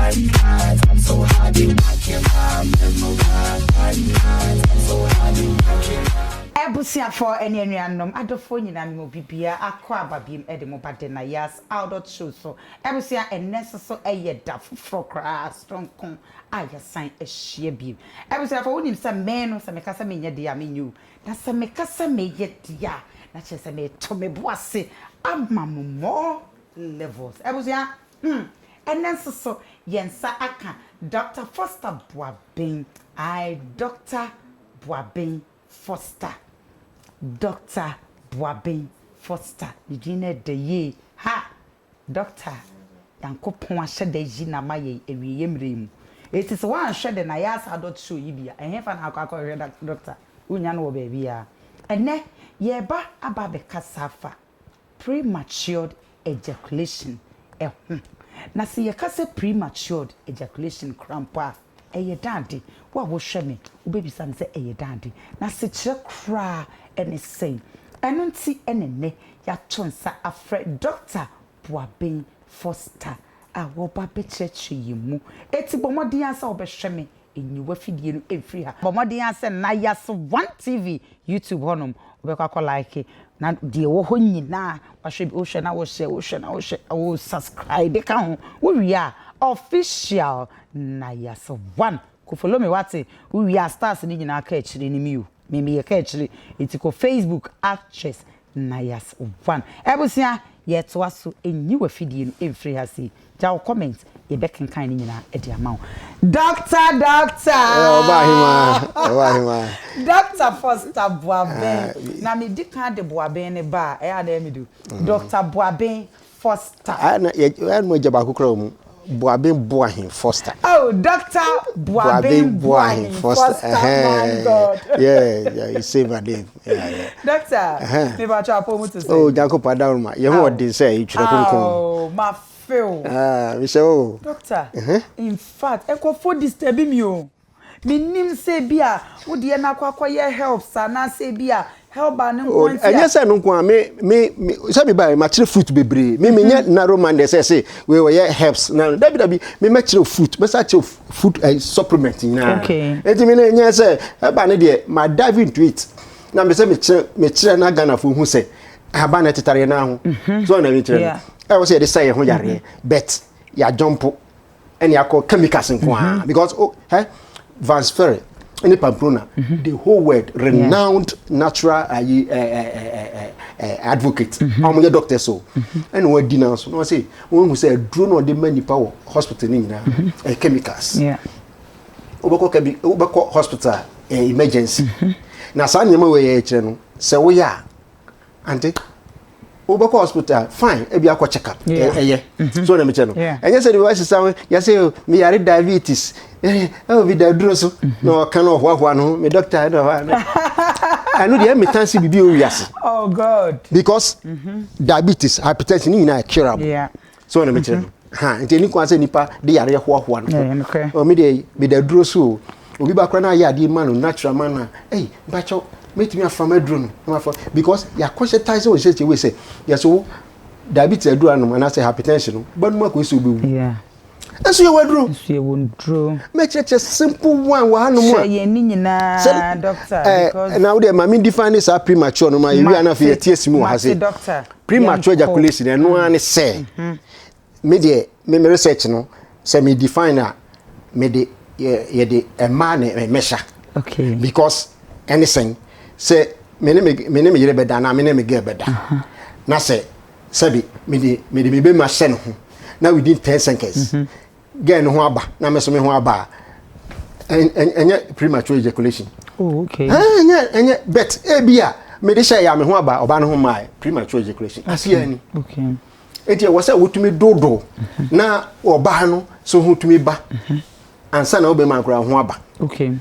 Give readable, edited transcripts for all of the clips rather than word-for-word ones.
Riding highs, I'm so high, I can't lie. Mesmerized, riding highs, I'm so high, I can't lie. Abusuafoɔ ne anuanom adɔfoɔ nyinaa mema obibiara akɔ aba biom de mo ba Denayas Adult Show so. Abusua ɛnnɛ nso so ɛyɛ da foforɔ koraa soronko a yɛasan ahyia biom. Abusuafoɔ wonim sɛ me no sɛ meka sɛ menyɛ deɛ a menyɛ o. Na sɛ meka sɛ meyɛ deɛ a na kyerɛ sɛ meto me bo ase ama mo more levels. Abusua hmm ɛnnɛ nso so yɛn nsa aka Doctor Foster Boaben, ae Doctor Boaben Foster, Doctor Boaben Foster, ne din no ɛdɛ yie, ha! Doctor, Nyankopɔn ahyɛ da ayi no ama yɛn awieɛ mmerɛ yi mu. Enti sɛ woanhwɛ de na yɛ asa adɔt show yi bi a, ɛhefa na akɔ akɔhwehwɛ doctor? Wonnya no wɔ baabiara. Ɛnnɛ, yɛreba aba abɛkasa afa prematured ejaculation ho. Na sɛ yɛka sɛ prematured ejaculation koraa mpo a, ɛyɛ dɛn ade? Wo a wohwɛ me, wobɛbisa me sɛ ɛyɛ dɛn ade? N'asekyerɛ koraa ne sɛn? Ɛno nti na nnɛ yɛato nsa afrɛ Dɔkta Boaben Foster a ɔreba abɛkyerɛkyerɛ yɛn mu. Enti bɔ mmɔden ara sɛ wobɛhwɛ me Nyi w'afidie no mfiri ha. Bɔ mmɔden ara sɛ Nayas One TV YouTube hɔnom wobɛkɔ akɔ like na deɛ ɛwɔ hɔ nyinaa wahwɛ bi, wohwɛ na wohyɛ, wohwɛ na wohyɛ, wo subscribe ka ho. Wowie a official Nayas One kɔ follow me wate, wowie a stars no nyinaa ka akyire no mi o, me meyɛ ka akyire nti kɔ Facebook actress Nayas One. Abusua yɛtoa so, nyi w'afidie no mfiri ha sei. Gya wo comment yɛbɛkenkan ne nyinaa de ama wo. Doctor doctor Ɔba ahemaa ɔba ahemaa. Doctor Foster Boaben na me di kan de Boaben no ba a ɛyɛ a na ɛyɛ me du. Doctor Boaben Foster. Ayɛ na yɛ ayɛ na mo agya baako kura wɔ mu. Boaben Boahen Foster. Oh Doctor Boaben Boahen Foster my God. Yeah yeah you say my name. Yeah yeah. Doctor me pa kyɛw apɔ mu te sɛn. Oh Nyankopɔn adaworoma yɛn ho ɔden sɛ etwerɛ kronkron. Oh ma Phil. Ah, mehyɛ wo. Doctor, in fact, nkurɔfoɔ disturb me o. Mennim sɛ ebi a wo deɛ no akɔ akɔyɛ herbs anaasɛ ebi a herbal no nko nti a. Ɛnyɛ sɛ no nko a, me, me, me, sɛ me baeɛ, makyerɛ fruit bebree. Me, menyɛ narrow minded sɛ sɛ wei wɔyɛ herbs. Na, dabi, dabi, me mɛkyerɛ fruit, mɛsa kyerɛ food eh, supplement nyinaa. Okay. Enti me no, ɛnyɛ sɛ, ɛba ne deɛ, ma dive into it. Na me sɛ mekyerɛ, mekyerɛ na Ghanafoɔ hu sɛ, ahaban na ɛtetare yɛn nan ho mhm. So na mekyerɛ no ɛwɔ sɛ yɛde sa yɛn ho yareɛ mhm. but yɛadwɔmpo ɛne akɔ chemicals nko ara mhm. because oh, eh, Vance Ferry ne Pamplona the whole world renowned natural ayi uh, uh, uh, advocate wɔn yɛ doctors o ɛna wɔn adi nan so na wɔn sɛ wɔn hu sɛ aduro na ɔde ma nipa wɔ hospital ne nyinaa ɛyɛ chemicals wobɛkɔ kɛbi wobɛkɔ hospital emergency na saa nneɛma wɔ yɛ kyerɛ no sɛ woyɛ a Ante, wobɛkɔ hospital fine, ebi akɔ check up, ɛyɛ. Mhm. So na mekyɛ no. Ɛnyɛ sɛ de wasesa ho, yɛsɛ meyare diabetes, ɛwɔ bi da duro so, mhm. na ɔka na ɔhoahoa no ho, me doctor ɛna ɔhoa no. Ɛno deɛ ɛmetan se biribi wɔ wiase. Oh God. Because mm -hmm. diabetes, hypertension ne nyinaa curable. Yeah. So na mekyerɛ no. Ha, nti ɛni kwan sɛ nipa de yareɛ hoahoa no ho. Me deɛ meda aduro so o. Obi ba koraa na ayɛ adeɛ ma no natural ma no a, ei, mpakyɛw, mɛtumi afa m'aduro no na mafa because yɛakɔhyɛ wɔ such a way sɛ yɛsɛ wo diabetes aduro anom anaasɛ hypertension no, wobɛnom akɔsi sɛ wobɛwu. Yeah. Nso yɛwɔ aduro. Nso yɛwɔ nnuro. Mɛkyerɛkyerɛ simple one wɔ hanom a. Kyerɛ yɛn ne nyinaa, doctor, because. Na wo deɛ ma me define saa premature no ma yɛwie a na afei yɛte asi mu wɔ ha sei. Mate, doctor. Premature ejaculation ɛno ara ne sɛ me deɛ me me research no sɛ me define a me de yɛde mmaa na mɛhyɛ. Okay. Because ɛne sɛn sɛ me ne me me ne me yere bɛda anaa me ne me girl bɛda na sɛ sɛbi me de me de me bɛma hyɛ ne ho na within 10 seconds girl no ho aba na me so me ho aba a, ɛnyɛ premature ejaculation. Oh, okay. Ɛnyɛ ɛnyɛ but ebi a me de hyɛ ya me ho aba ɔba no ho maa premature ejaculation. Ase yɛ ni. Okay. Eti ɛwɔ sɛ wotumi dodo mhm. na ɔbaa no so ho tumi ba mhm. ansa na wobɛma akora ho aba. Okay.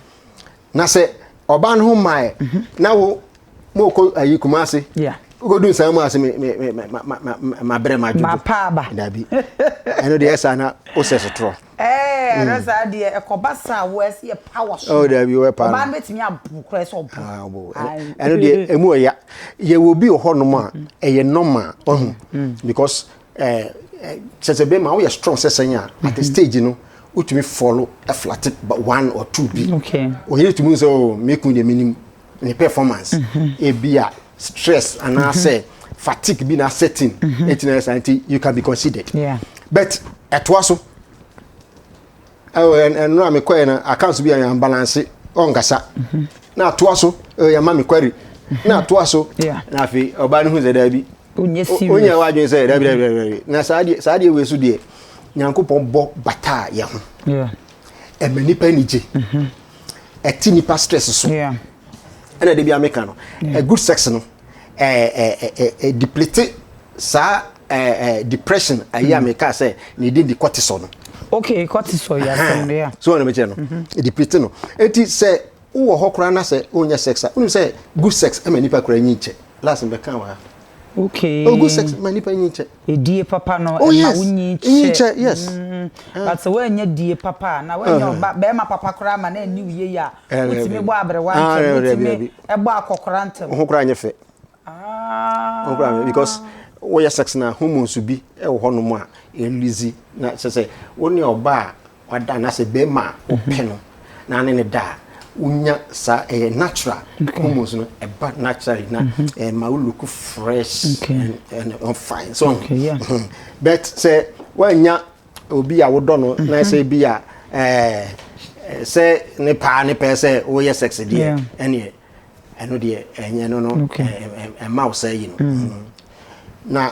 Na sɛ ɔbaa no ho mmaeɛ mhm. na wo mokɔ ayi Kumase wokɔdu nsaa mu ase mabrɛ madwodo dabi ɛno deɛ ɛsaa na wosɛ sotorɔ ɛno saa deɛ ɛkɔba saa wo ɛsɛ yɛ power so oh dabi wɔ power ɔbaa no bɛtumi abo koraa sɛ ɔbo ah, ɛno deɛ ɛmu ɔya yɛwɔ bi wɔ hɔnom a mm. ɛyɛ normal ɔho mm. because sɛ sɛ bɛma woyɛ strong sɛ sɛn a at a mm-hmm. stage no. Wotumi follow flat one or two bi. Oyere tumi sɛ, "Oh, me kun deɛ, menim ne performance." Ebi a stress anaasɛ fatigue bi na setting eti na ɛsa, nti you can be considered. But ɛtoa so, ɛwɔ ɛno a mekɔɛ no, accounts bi a yɛn balance, ɔnkasa na atoa so, ɛwɔ yɛn ma me query na atoa so. Na afei ɔbaa no hu sɛ daabi, wonyɛ serious. Onye wadwene sɛ daabi, daabi, daabi. Na saa deɛ wei so deɛ, Nyankopɔn bɔ bata a yɛ ho ɛma nipa ani gye, ɛte nipa stress so. Ɛna de bi a meka no, a good sex no ɛ ɛ ɛ ɛ deplete saa ɛ ɛ depression ayi a meka sɛ ne din di cortisol no. Okay, cortisol yɛ asɛm no, yeah. So wɔn na mekyerɛ no, deplete no. Eti sɛ wowɔ hɔ koraa na sɛ wonyɛ sex a, wonim sɛ good sex ɛma nipa koraa nyi nkyɛ last mbɛka wɔ ha. Oh, good sex ma nipa nyi nkyɛ. Edie papa no Oh, ɛma yes. wonyi Nyi kyɛ. nkyɛ, yes. But sɛ woanyɛ die papa a, na woanyɛ ɔba bɛrima papa koraa ma na ani wo yie a, wotumi bɔ aberewa Ah, ntɛm, dabi, wotumi dabi. ɛbɔ akɔkora ntɛm. Ho koraa nyɛ fɛ. Ho koraa nyɛ, because woyɛ sex na hormones bi ɛwɔ hɔnom a ɛrelease, na sɛ wo ne ɔba a wada anaasɛ bɛrima a wopɛ no na ne ne da a, wonya saa ɛyɛ natural hormones no ɛba naturally na ɛma wo look fresh and fine so. But sɛ woanya obi a wodɔ no na sɛ bi a sɛ ne paa ne pɛ sɛ woyɛ sex deɛ, ɛneɛ ɛno deɛ ɛnyɛ no ɛma wo sɛ yi no. Na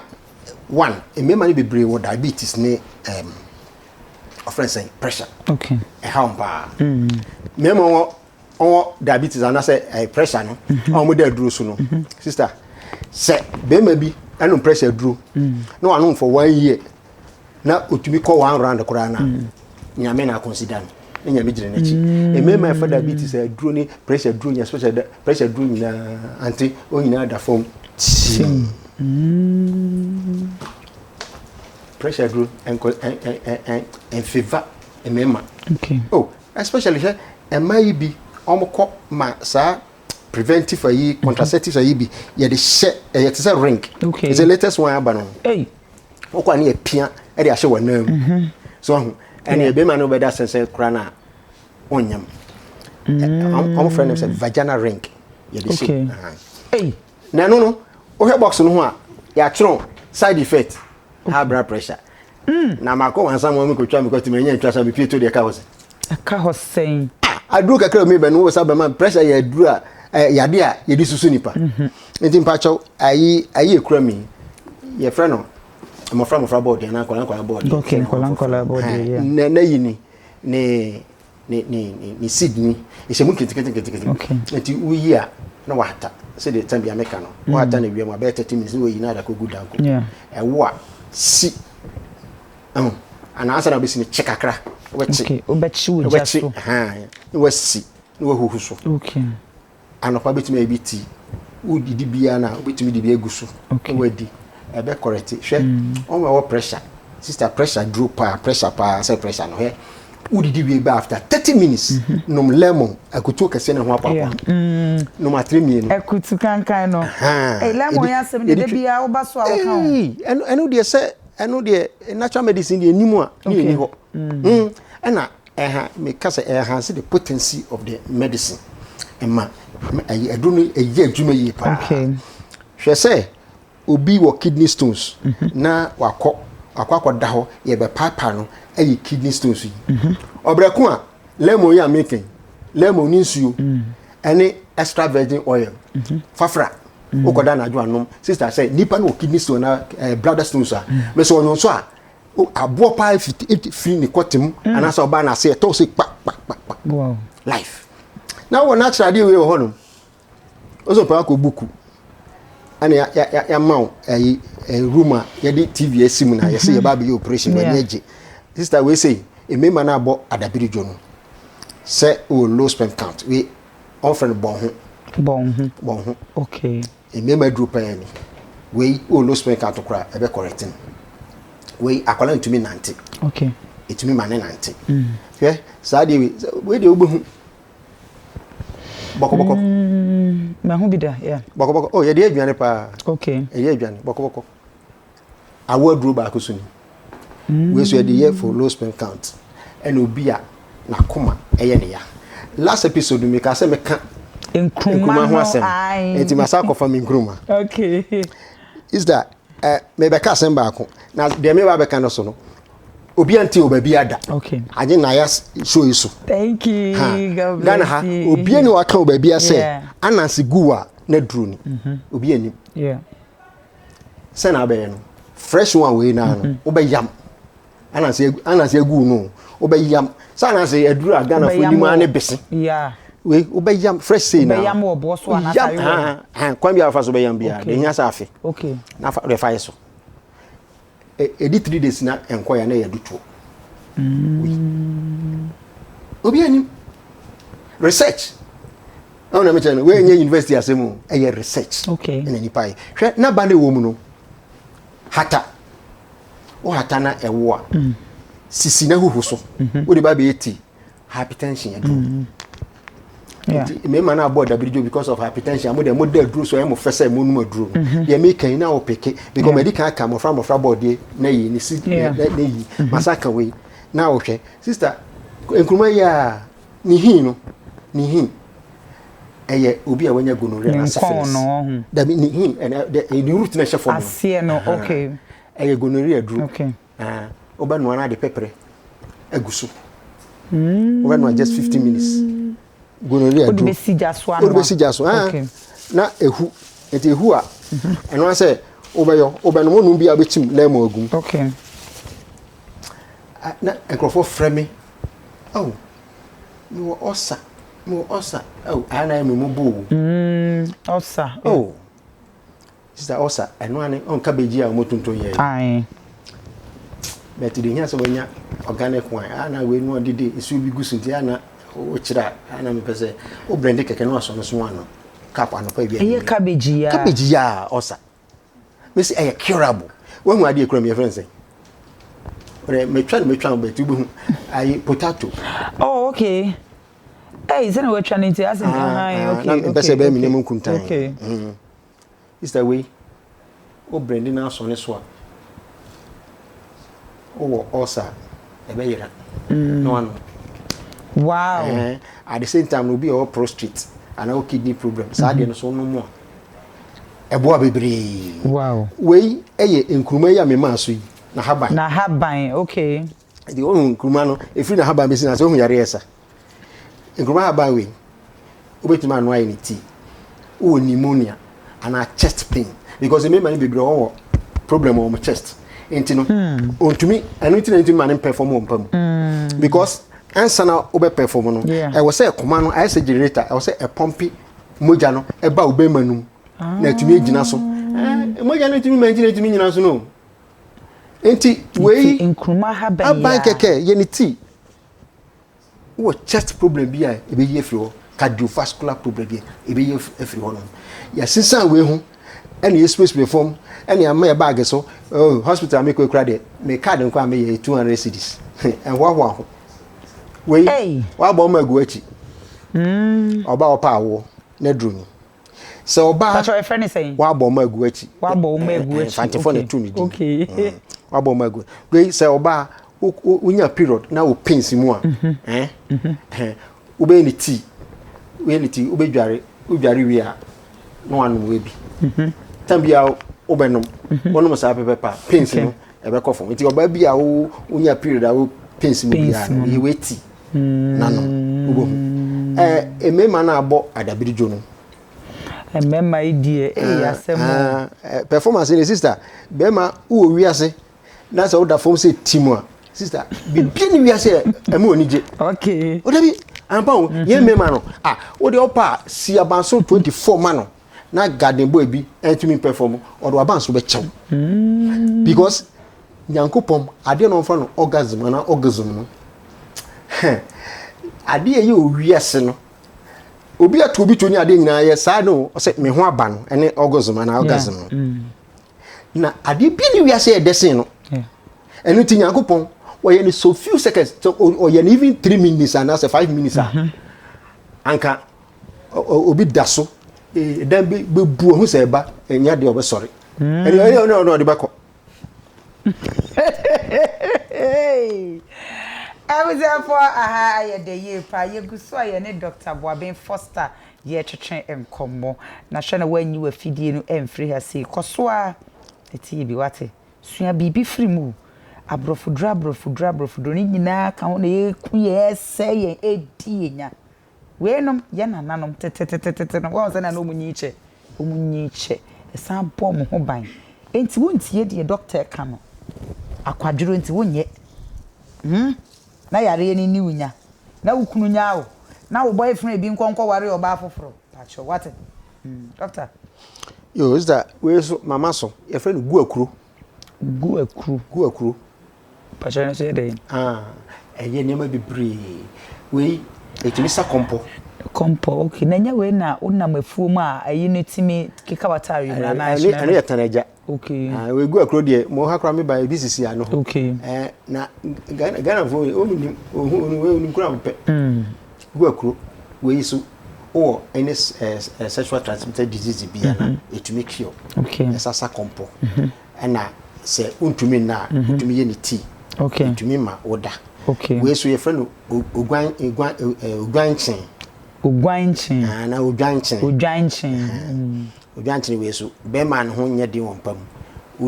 one, mmarima no bebree wɔ diabetes ne ɔfrɛ sɛn, pressure. Ɛha wɔn paa. Mmarima wɔ diabetes anaasɛ pressure no a wɔn da aduro so no, sister, sɛ barima bi ɛnom pressure aduro na wanom for one year na otumi kɔ one round koraa na Nyame na consider no ne Nyame gyina n'akyi. Mmarima ɛfa diabetes aduro ne pressure aduro nyɛ special pressure aduro nyinaa ante wɔn nyinaa da fam tim. Pressure aduro ɛnkɔ ɛ ɛ ɛ ɛ ɛnfavour mmarima. Oh, especially hwɛ, mmaa yi bi wɔn kɔ ma saa preventive ayi, contraceptives ayi bi yɛde hyɛ, ɛyɛ te sɛ ring. It's the latest one aba no. Hey. Wokɔ a ne yɛ pia ɛde ahyɛ wɔn nan mu so ɔho ɛne bɛrima no bɛda sɛnsɛn koraa na ɔnyam. Wɔn frɛ no sɛ vaginal ring yɛde hyɛ. Hey. Na ɛno no, wohwɛ box no ho a, yɛatwerɛ side effect, high blood pressure. Na makɔ wansa ma mekɔtwa mekɔtumi ɛnyɛ ntwa sa mepie to deɛ ka hɔ sɛ Ɛka hɔ sɛn? Aduro kakra mi bɛ no wo sa bɛma pressure yɛ aduro a yade a yɛde susu nipa. Nti mpakyɛw, ayi ekura mi, yɛfrɛ no mmɔfra bɔɔdeɛ anaa nkɔla nkɔla bɔɔdeɛ. Okay, nkɔla nkɔla bɔɔdeɛ, yeah. Na yi ni ne seed ni ɛhyɛ mu nketenkete nketenkete. Nti woyi a na wahata sɛdeɛ tɛn bia meka no, wahata na wia mu abɛyɛ 30 minutes na wayi na ada kɔgu danko. Ɛwo a si ɛho anaasɛ na wobɛsi no kye kakra, wobɛkye. Okay. Wobɛkye wɔ gya wobɛkye so. Na wasi na wahuhu so. Anɔpa bɛtumi ayɛ bi tea, wodidi biara na wobɛtumi de bi agu so na wadi, ɛbɛ correct. Hwɛ, ɔmo a ɛwɔ pressure, sister, pressure duro paa, pressure paa sɛ pressure no, hwɛ, wodidi wie ba, after 30 minutes nom lemon akutuo kɛseɛ ne ho apaapa, nom atere mmienu. Ɛkutu kankan no. Hey, lemon yɛ asɛm de de biara woba so a woka ho. Ei, ɛno deɛ sɛ ɛno deɛ natural medicine deɛ nimu a ne yɛ ni hɔ. Ɛna ɛha meka sɛ enhance the potency of the medicine, ɛma ɛyɛ aduro no ɛyɛ adwuma yie paa. Hwɛ sɛ obi wɔ kidney stones na wakɔ akɔda hɔ, yɛbɛpaapaa no ɛyɛ kidney stones yi, ɔbrɛko a lemon yi a meka yi, lemon ne nsuo ɛne extra virgin oil fafra, wokɔda anadwo anom. Sister, sɛ nipa no wɔ kidney stone na bladder stones a mɛ sɛ ɔno nso a aboɔ paa firi ne kɔte mu anaasɛ ɔbaa n'ase ɛtɔ sɛ kpa kpa kpa kpa. Life na wɔ natural adeɛ wei wɔ hɔnom, wosɛ paa kɔ buku ɛna yɛama wo ɛyi room a yɛde TV asi mu na yɛsɛ yɛba abɛyɛ operation, w'ani agye. Sister, wei sei mmarima no abɔ adabiri dwo no sɛ wɔ low sperm count, wei ɔmfrɛ no bɔn ho. Bɔn ho. Bɔn ho. Mmarima aduro pɛɛ ni wei. Wɔ low sperm count koraa, ɛbɛ correct no. Wei akwadaa ntumi nante, ɛtumi ma ne nante. Hwɛ saa deɛ wei, wei deɛ wobɛhu bɔkɔbɔkɔ. Mahu bi da, yeah. Bɔkɔbɔkɔ, oh, yɛde aduane paa. Ɛyɛ aduane bɔkɔbɔkɔ. Awo aduro baako so ni wei so, yɛde yɛ for low sperm count. Ɛna obi a n'akoma ɛyɛ ne ya. Last episode mi ka sɛ meka nkruma ho asɛm. Nti masa akɔfa me nkruma. Okay. Is that eh, mebɛka asɛm baako na deɛ meba bɛka no so no obi ante wɔ baabi ada. Okay. Agye na ya show yi so. Thank you. Ha. God bless Ghana ha you. obi ani waka wɔ baabi asɛ Yeah. anansi gu a na duro ni. Obi anim. Yeah. Sɛ na abɛyɛ no fresh one wei naa no wobɛyam anansi anansi agu no wobɛyam sɛ anansi aduru a Ghana fo nim ara ne bese. Yeah. Wei wobɛyam fresh sei na. Wobɛyam wɔ boɔ so anaasɛ Yam ayowa? ha ha kwan bi a wafa so bɛyam biara Okay. de hia sɛ afe. Okay. Na fa de fa yɛ so. Ɛdi 3 days na ɛnkɔ ya na ɛyɛ adutoɔ. Wei. Obi anim. Research. Ɛwɔ na mekyerɛ no wei nyɛ university asɛm o ɛyɛ research. Okay. Ɛna nipa yɛ. Hwɛ n'aba na ɛwɔ mu no hata. Wo hata na ɛwo a sisi na huhu so. Wode ba bɛyɛ tea hypertension aduro. Yeah. Nti mmarima no abɔ dabirijo because of hypertension mo deɛ mo da aduro so ɛyɛ mo fɛ sɛ mo num aduro no deɛ meka yi na wɔpeke because madi kan aka mmɔfra mmɔfra bɔɔdeɛ na yi ne si na yi masa ka wei na wɔhwɛ sister nkuruma yi a ne hin no ne hin ɛyɛ obi a wanya gonorrhea Ne na nkɔn syphilis no, ɔho. Dabi ne hin ɛna ne root na ɛhyɛ fam no Aseɛ no, okay. Ɛyɛ gonorrhea duro. Okay. Ah, wobɛnoa no ade pɛprɛ agu so. Wobɛnoa just 15 minutes. Gonorrhea Wode duro. bɛsi gya so anoa. Wode bɛsi gya so. Ah. Okay. Na ehu. Nti ehu a ɛno ara sɛ wobɛyɔ wobɛnom wonum bi a wobɛkyim lemon agum. Okay. Ah, na nkurɔfoɔ frɛ me. Oh, mewɔ ɔsa. Mewɔ ɔsa. Oh, ayɛ na ayɛ me mmɔbɔ o. Ɔsa. Oh. Sister ɔsa ɛno ane ɔn cabbage a wɔn tontɔn yɛ. Aye. But de hia sɛ wɔnya organic one a na wei no ɔde de nsuo bi gu so nti a na wokyerɛ a na mepɛ sɛ wo blend kɛkɛ na wasɔ no so ano cup anɔpa bi. Ɛyɛ cabbage yi a. Cabbage yi a ɔsa. Mesi ɛyɛ curable. Wahu adeɛ kura mi yɛfrɛ no sɛ. Ɔdɛ metwa no metwa no bɛti wobɛhu ayi potato. Oh okay. Ɛyi sɛ na watwa no nti asɛ ah, okay. Na mpɛ sɛ ɛbɛyɛ mi nneɛma nkuntan. Okay. Sister wei wo blend na asɔ ne so a wowɔ ulcer a ɛbɛyera na wano. Wow. Eh, at the same time no obi a ɔwɔ prostate anaa ɔwɔ kidney problem saa adeɛ no so wonom a ɛboa bebree. Wow. Wei ɛyɛ nkuruma yi a memaa so yi n'ahaban. N'ahaban okay. Nti wohu nkuruma no ɛfiri n'ahaban bɛsi na sɛ wohu yareɛ sa. Nkuruma ahaban wei wobɛtumi anoa ayɛ ne tea. Wowɔ pneumonia anaa chest pain because mmarima no bebree wɔwɔ problem wɔ wɔn chest nti no ontumi ɛno nti na ntumi ma ne perform wɔ mpa mu because ansa na wobɛ perform no ɛwɔ sɛ koma no ayɛ sɛ generator ɛwɔ sɛ ɛpɔmpe mogya no ɛba wo bɛrima no mu na ɛtumi agyina so ɛɛ mogya no ntumi ma ngyina ntumi nyina so no nti wei nkuruma ahaban aban kɛkɛ yɛ ne tea wɔ chest problem bi a ɛbɛyi afiri hɔ cardiovascular problem bi a ɛbɛyi afiri hɔ no yɛsesan wei ho ɛna yɛsipesipɛ fam ɛna ama yɛ baage so oh, hospital mi kɔ ekura deɛ me card nko a meyɛ 200 cedis ɛhoahoa ho wei wabɔ ɔma agu akyi ɔba ɔpa awoɔ na duro ni sɛ ɔbaa wabɔ ɔma agu akyi wabɔ ɔma agu akyi fantifo na tu ne din wabɔ ɔma agu wei sɛ ɔbaa wonya period na wo pains mu a ɛn wobɛyɛ ne tea woyɛ ne tea wobɛdware wodware wie a na wanom wei bi tam bi a wobɛnom wonom saa pɛpɛ pa pains no ɛbɛkɔ fam nti ɔbaa bi a wonya period a wo pains mu biara no yɛ wei tea na nom wobɛhu ɛɛ mmarima no abɔ adabiridwo no mmarima yi deɛ ɛyɛ asɛm o performance ne sister bɛrima wowɔ wiase na sɛ woda fam sɛ ti mu a sister bibia ne wiase ɛma w'ani gye okay o dabi ampa o yɛn mmarima no ah wode ɔpa a si abanso 24 ma no na garden boy bi ɛntumi perform ɔde wabanso bɛkyɛw because nyankopɔn adeɛ na ɔmfa no orgasm anaa orgasm no adeɛ ɛyɛ owiase no obi ato obi to ne adeɛ nyinaa yɛ saa no ɔsɛ me ho aba no ɛne orgasm anaa orgasm no na adeɛ bi ne wiase yɛ dɛsen no ɛno nti nyankopɔn ɔyɛ no so few seconds so ɔyɛ no even 3 minutes anaasɛ 5 minutes a anka obi da so ɛdan bi bɛbu ɔho sɛ ɛba ɛnya deɛ ɔbɛsɔre ɛne ɛne ɛne ɔde bɛkɔ. Abusuafoɔ aha ayɛ dɛ yie paa. Yɛgu so a yɛne Doctor Boaben Foster yɛretwetwe nkɔmmɔ. Na hwɛ na woanyi w'afidie no amfiri ha sei. Kɔ so ara tie bi, woate? Sua biribi firi mu o. Aborɔfoduro, aborɔfoduro, aborɔfoduro, ne nyinaa ka ho na ɛreku yɛn, ɛresɛe yɛn, ɛredi yɛn nya. Weinom, yɛn nananom tetetetete no, woahu sɛnea na wɔnyi kyɛ? Wɔnyi kyɛ. Ɛsan bɔ wɔn ho ban. Enti wontie deɛ dɔkta reka no. Akwadworɔ nti wonyɛ. Hmm? Na yareɛ no nni wo nya. Na wo kunu nyaa wo. Na wo boyfriend bi nkɔ nkɔware ɔbaa foforɔ. Pakyɛ, woate? Hmm, dɔkta. Yo, sista, wei nso mama so. Yɛfrɛ no gu akuro. Gu akuro. Gu akuro. Pakyɛ no nso yɛ dɛn? Ah, ɛyɛ nneɛma bebree. Wei, ɛtumi sa kɔmpɔ. Kɔmpɔ, okay. Na ɛnyɛ wei na wonam afuom a ayi no tumi keka w'ataare mu anaa ɛhyɛn? Ɛno yɛ tanagya. Okay. Ah, wei gu akuro deɛ, mo ha koraa me ba ebi sisi ano. Okay. Eh, na Ghana Ghanafoɔ wɔn nim, ohun wɔn nim kura wɔn pɛ. Mm. Gu akuro, wei so wowɔ any eh, sexual transmitted disease bi a na ɛtumi mhm. cure. Okay. Ɛsasa kɔmpɔ. Mhm. Ɛna sɛ wontumi nna a, mhm. wotumi yɛ ne tea. Okay. Ɛtumi ma woda. Okay. Wei so yɛfrɛ no oguan oguan oguan kyen. Oguan kyen. Ah, na odwan kyen. Odwan kyen. Mm. Odwan kyen wei so bɛrima ne ho nyɛ den wɔ mpa mu.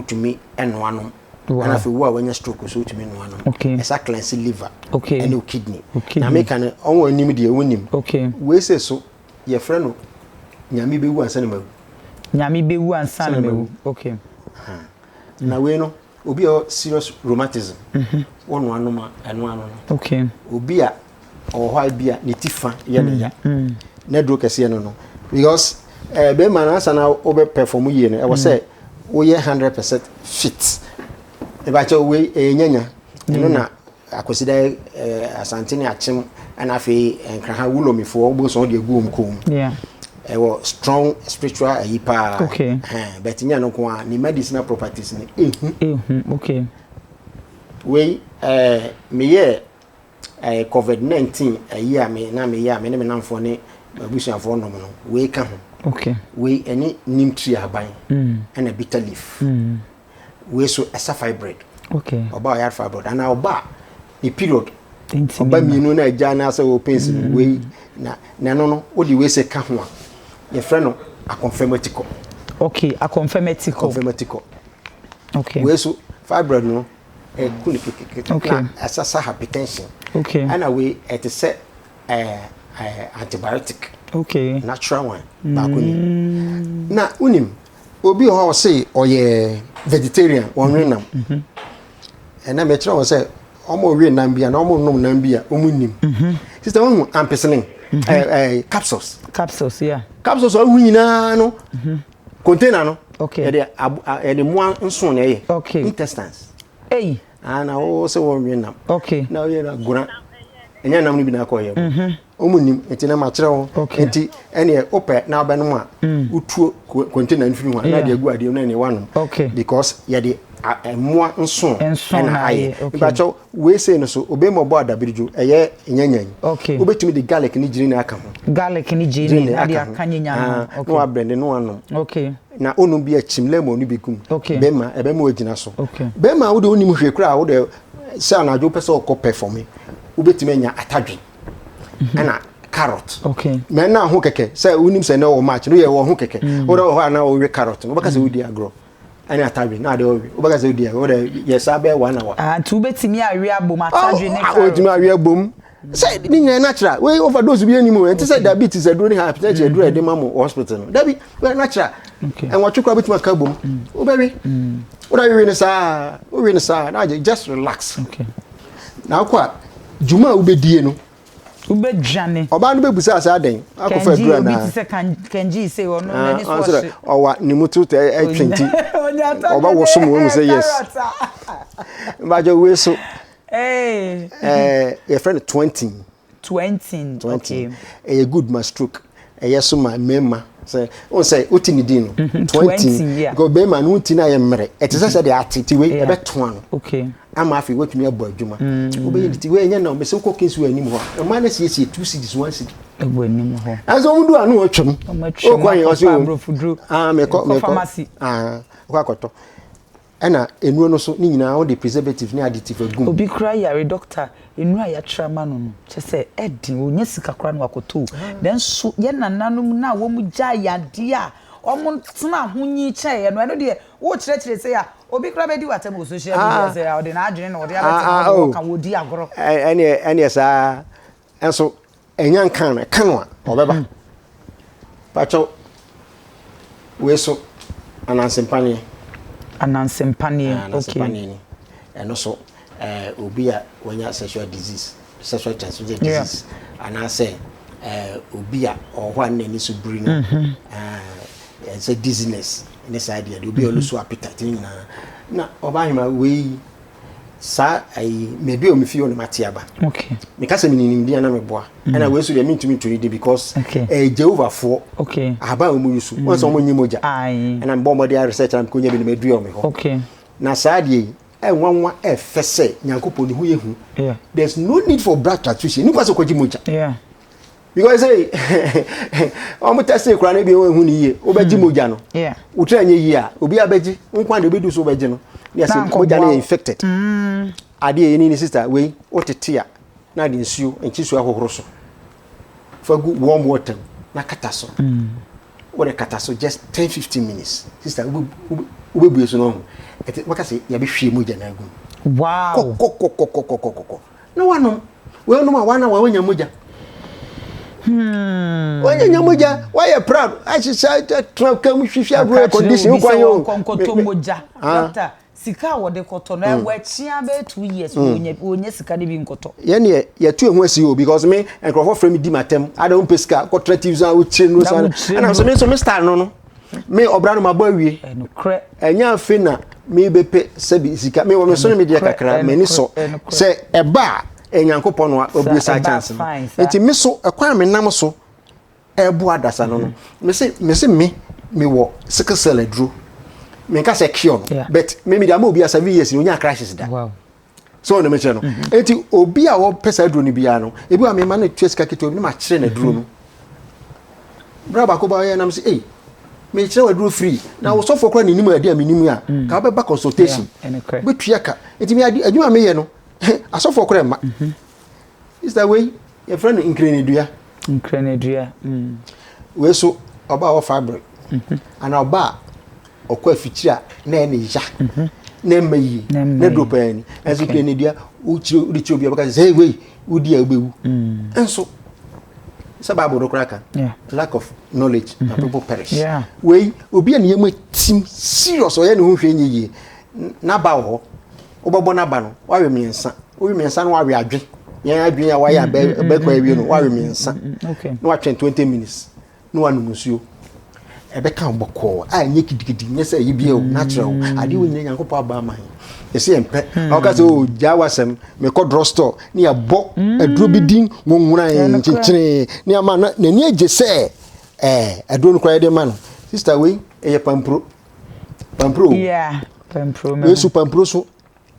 Wotumi ɛnoa nom. Wow. Ɛna afei wo a wanya stroke so wotumi noa nom. Okay. Ɛsa cleanse liver. Okay. Ɛne wo kidney. Okay. Na meka no ɔwɔ anim deɛ wonim. Okay. Wei sɛ so yɛfrɛ no nyame bɛwu ansa na mawu. Nyame bɛwu ansa na mawu. Okay. Na wei no obi a ɔwɔ serious rheumatism. Mhm. Wɔnoa nom a ɛno ano no. Okay. Obi a ɔwɔ hɔ a bi a ne ti fa yɛ ne ya. Mm, mm. Na duro kɛseɛ no no because ɛɛ eh, bɛrima no ansa na wobɛ perform yie no ɛwɔ sɛ woyɛ 100% fit. Ɛbɛkyɛ wei ɛyɛ nyanya. Ɛno na Akwasida eh, Asante ne Akyem ɛna afei Nkraha Wulomifoɔ wobɛhu sɛ wɔde agu wɔn kɔn mu. Yeah. Ɛwɔ strong spiritual ayi paa. Okay. Ɛhɛn, but nyɛ no nko a ne medicinal properties no ehu. Ehu, okay. Wei ɛɛ meyɛ ɛɛ COVID 19 ayi a me na meyɛ a me ne me namfoɔ ne m'abusuafoɔ nom no wei ka ho. Okay. Wei ɛne neem tree aban. Mm. Ɛna bitter leaf. Mm. Wei so ɛsa fibroid. Okay. Ɔba ɔyare fibroid anaa ɔba a ne period. Ɔba mmienu na agya anaasɛ ɔwɔ pains no mm. wei na na ɛno no wode wei sɛ ka ho a yɛfrɛ no akɔnfɛmatikɔ. Okay, akɔnfɛmatikɔ. Akɔnfɛmatikɔ. Okay. Wei so fibroid no ɛku ne kekeke. Okay. Na ɛsasa hypertension. Okay. Ɛna wei ɛte sɛ ɛɛ ɛɛ antibiotic. Okay. Natural one baako ni. Mm. Na wonim Obi wɔ hɔ a ɔse ɔyɛ vegetarian, wɔnwe nam. Ɛnna mekyerɛ wɔn sɛ wɔn we nam bi a na wɔn nom nam bi a wɔn nim. Sista wɔn hu ampicillin, ɛɛ ɛɛ capsules. Capsules, yeah. Capsules a wɔn nyinaa no, container no. Okay. Yɛde abo yɛde mmoa nson na ɛyɛ. Okay. Intestines. Ei. Ah na wo sɛ wɔn we nam. Okay. Na wɔyɛ na gora. Ɛnyɛ nam no bi na akɔ yɛ. Wɔn nim nti na makyerɛ wɔn. Okay. Nti ɛneɛ wopɛ na wobɛnom a mm. wotuo container no firi ho a na de agu adeɛ mu na ɛneɛ woanom. Okay. Because yɛde mmoa nson ɛna ayɛ. Mepakyɛw wei sei no so obɛma ɔbɔ adabirijo ɛyɛ nyanyan. Okay. Wobɛtumi de garlic ne gyini aka ho. Garlic ne gyini na de aka nyanyan ho. Ah, okay. Na wabrɛnde na wanom. Okay. Na onom bi akyim lemon no bi gum. Okay. Bɛma ɛbɛma wagyina so. Okay. Bɛma wode wonim hwee koraa wode sɛ anadwo wopɛ sɛ ɔkɔ performe wobɛtumi anya atadwe. ɛna carrot okay mɛ na ho kɛkɛ sɛ wonim sɛ na wɔ match no yɛ wɔ ho kɛkɛ mm. wodɛ wɔ hɔ a na wɔwe carrot no wobɛka sɛ wodi agorɔ ɛne atadwe na ade wɔwe wobɛka sɛ wodi agorɔ wodɛ yɛ saa bɛyɛ one hour ah nti wobɛtumi awe abom atadwe ne ah, carrot wobɛtumi awe abom sɛ ne nyinaa natural wei overdose bi anim ɛnte sɛ diabetes aduro ne hypertension aduro a yɛde ma mo wɔ hospital no dabi wei natural ɛnwɔtwe koraa wobɛtumi aka abom wobɛwe wodɛ wewe no saa wowe no saa na agye just relax okay. Na wokɔ a, dwuma a wobɛdie no. Wobɛdwane. Ɔbaa no bɛbusaa sɛ adɛn? Akɔfa aduru anaa? Obi te sɛ Kanji sei, ɔno n'ani so ɔhye. Ɔwa ne mu to ɛtwe nti. Ɔbɛwoso mu wahu sɛ yes. Mbagyɛ wei so. Yɛfrɛ no 20. 20. 20. Ɛyɛ good ma stroke. Ɛyɛ so ma mmarima sɛ wọn sɛ wote ne din no mhm, 20 because bɛrima no wonti no ayɛ mmerɛ ɛte sɛ sɛ deɛ ate ti wei ɛbɛtoa no okay. ama afei woatumi abɔ adwuma mm. wobɛyɛ ne ti wei ɛnyɛ na ɔmɛ sɛ wokɔ kings wɔ anim hɔ a ɛma no siesie 2 cedis 1 cedi ɛwɔ anim hɔ ɛnso wɔn du ano wɔtwam wokɔ yɛn ɔsɛ o ah mekɔ mekɔ ah wokɔ akɔtɔ. Ɛna nnuro no so ne nyinaa wode preservative ne additive agu mu. Obi koraa yare doctor nnuro a yɛatwerɛ ama no no kyerɛ sɛ ɛden ɔnya sika koraa na wakɔtɔ o nanso yɛn nananom no a wɔn gyae yadeɛ a wɔn tena ho nyi kyɛeɛ no ɛno deɛ wokyerɛkyerɛ sei a obi koraa bɛdi w'atɛm wɔ social media sɛ ɔde n'adwene na ɔde abɛtena hɔ na wɔka wɔdi agorɔ. Ɛneɛ ɛneɛ saa nso Ɛnya nka no, ɛka no a, ɔbɛba. Hmm. Pakyɛw, wei so, anansempaneɛ. Anansempaneɛ, ah, okay. Anansempaneɛ ni. Ɛno so, eh, obi a wanya sexual disease, sexual transmitted disease, yeah. anaasɛ eh, obi a ɔwɔ hɔ a n'ani so biri no, mm -hmm. eh, sɛ dizziness ne saa deɛ, obi a ɔno so appetite ne nyinaa. Na ɔbaa ahema wei saa ayi maybe omi fi hɔ na mate aba okay meka sɛ menim din ana meboa mm. ɛna wei so deɛ mentumi nto ne din because ɛyɛ eh, Jehovah foɔ okay ahaban a wɔn yi so wɔn sɛ wɔn nye mogya ɛna mebɔ mmɔden a research na mekɔnya bi na madua wɔn hɔ okay na saa deɛ yi ɛnwanwa ɛfɛ sɛ Nyankopɔn ne ho yɛ hu there's no need for blood transfusion nipa sɛ kɔgye mogya yeah. because sɛ wɔn tɛsí kura no bi wɔn ehu ne yie wobɛgye hmm. mogya no wotiri anyɛ yie a obi abɛgye nkwa de obi du so wobɛgye no ne yɛsɛ mogya no yɛ infected hmm. adeɛ yɛ ne ne sista wei wotete a na de nsuo nkyesuo ahohoro so fa gu warm water mu na kata so hmm. wode kata so just 10 15 minutes sista wobɛbue so no ho ɛte wɔka sɛ yɛbɛhwie mogya no agu wow kɔkɔkɔkɔkɔkɔkɔ na wanom weinom a wana wanya mogya hmm. wanya nya mogya wayɛ proud ahyehyɛ tena kam hwehwɛ agorɔ air condition wokwan yɛ o nkɔtɔ mogya ah. doctor sika a wɔde kɔtɔ no hmm. ɛwɔ akyia bɛyɛ 2 years hmm. wɔnya sika no bi nkɔtɔ. Yɛn deɛ yɛtu ehu asi o because me nkurɔfoɔ frɛ me di ma tɛm ada wɔn pɛ sika kɔtara tv so a wokyerɛ no sa ɛna nso me nso me style no no me ɔbra no mabɔ awie ɛnyɛ afe na mebɛpɛ sɛbi sika me wɔ me so ne me deɛ kakra m'ani sɔ sɛ ɛba a ɛnyankopɔn no a ɔbue saa chance no nti me so ɛkwan a menam so ɛboa adasa no no mese mese me mewɔ sickle cell aduro menka sɛ cure no but me mede ama obi a 7 years ni onya crisis da. Wow. So ɔno mekyerɛ no mhm. eti obi a ɔpɛ saa aduro no biara no ebi wa mema no tua sika ketewa bi na ma kyerɛ no aduro no bra baako ba ɔyɛ nam sɛ ei mekyerɛ wɔ aduro free na mhm. wosɔfoɔ koraa ne nim adeɛ a menim a mm. ka wobɛba consultation wobɛtua ka nti me adwuma a meyɛ no asɔfoɔ koraa mma mhm. Sister wei yɛfrɛ no nkrenedua. Nkrenedua. Mm. Wei so ɔba a ɔwɔ fibroid mhm. anaa ɔba a ɔkɔ afikyiri a na ɛne ya mhm. na ɛmma yie na duro paa ni ɛnso nkrenedua wokyerɛ wode kyerɛ obi a ɔbɛka sɛ hey wei wodi a wobɛwu mm. nso sɛ bible no koraa ka lack of knowledge mm -hmm. na mhm. people perish wei obi a ne yam atim serious ɔyɛ ne ho hwɛ nyɛ yie n'aba wɔ hɔ wobɛbɔ n'aba no wawe mmiɛnsa wowe mmiɛnsa no wawe adwe yɛn adwene a wayɛ abɛ mm, mm, bɛkɔ awie no wawe mmiɛnsa na watwɛn 20 minutes na wanom nsuo. Ɛbɛka wo bɔkɔɔ a ɛnyɛ kitikiti, nyɛ sɛ ɛyi bia o, natural adeɛ wɔ nyina Nyankopɔn aba ama yɛn. Yɛsɛ yɛn pɛ ɔka sɛ o gyaa wasɛm mekɔ drug store ne yɛbɔ aduro bi din nwonwuran nkyenkyene ne ama na n'ani agye sɛ ɛɛ aduro no koraa yɛde ma no. Sister, wei ɛyɛ pampuro, pampuro. Yeah, pampuro. Wei so pampuro so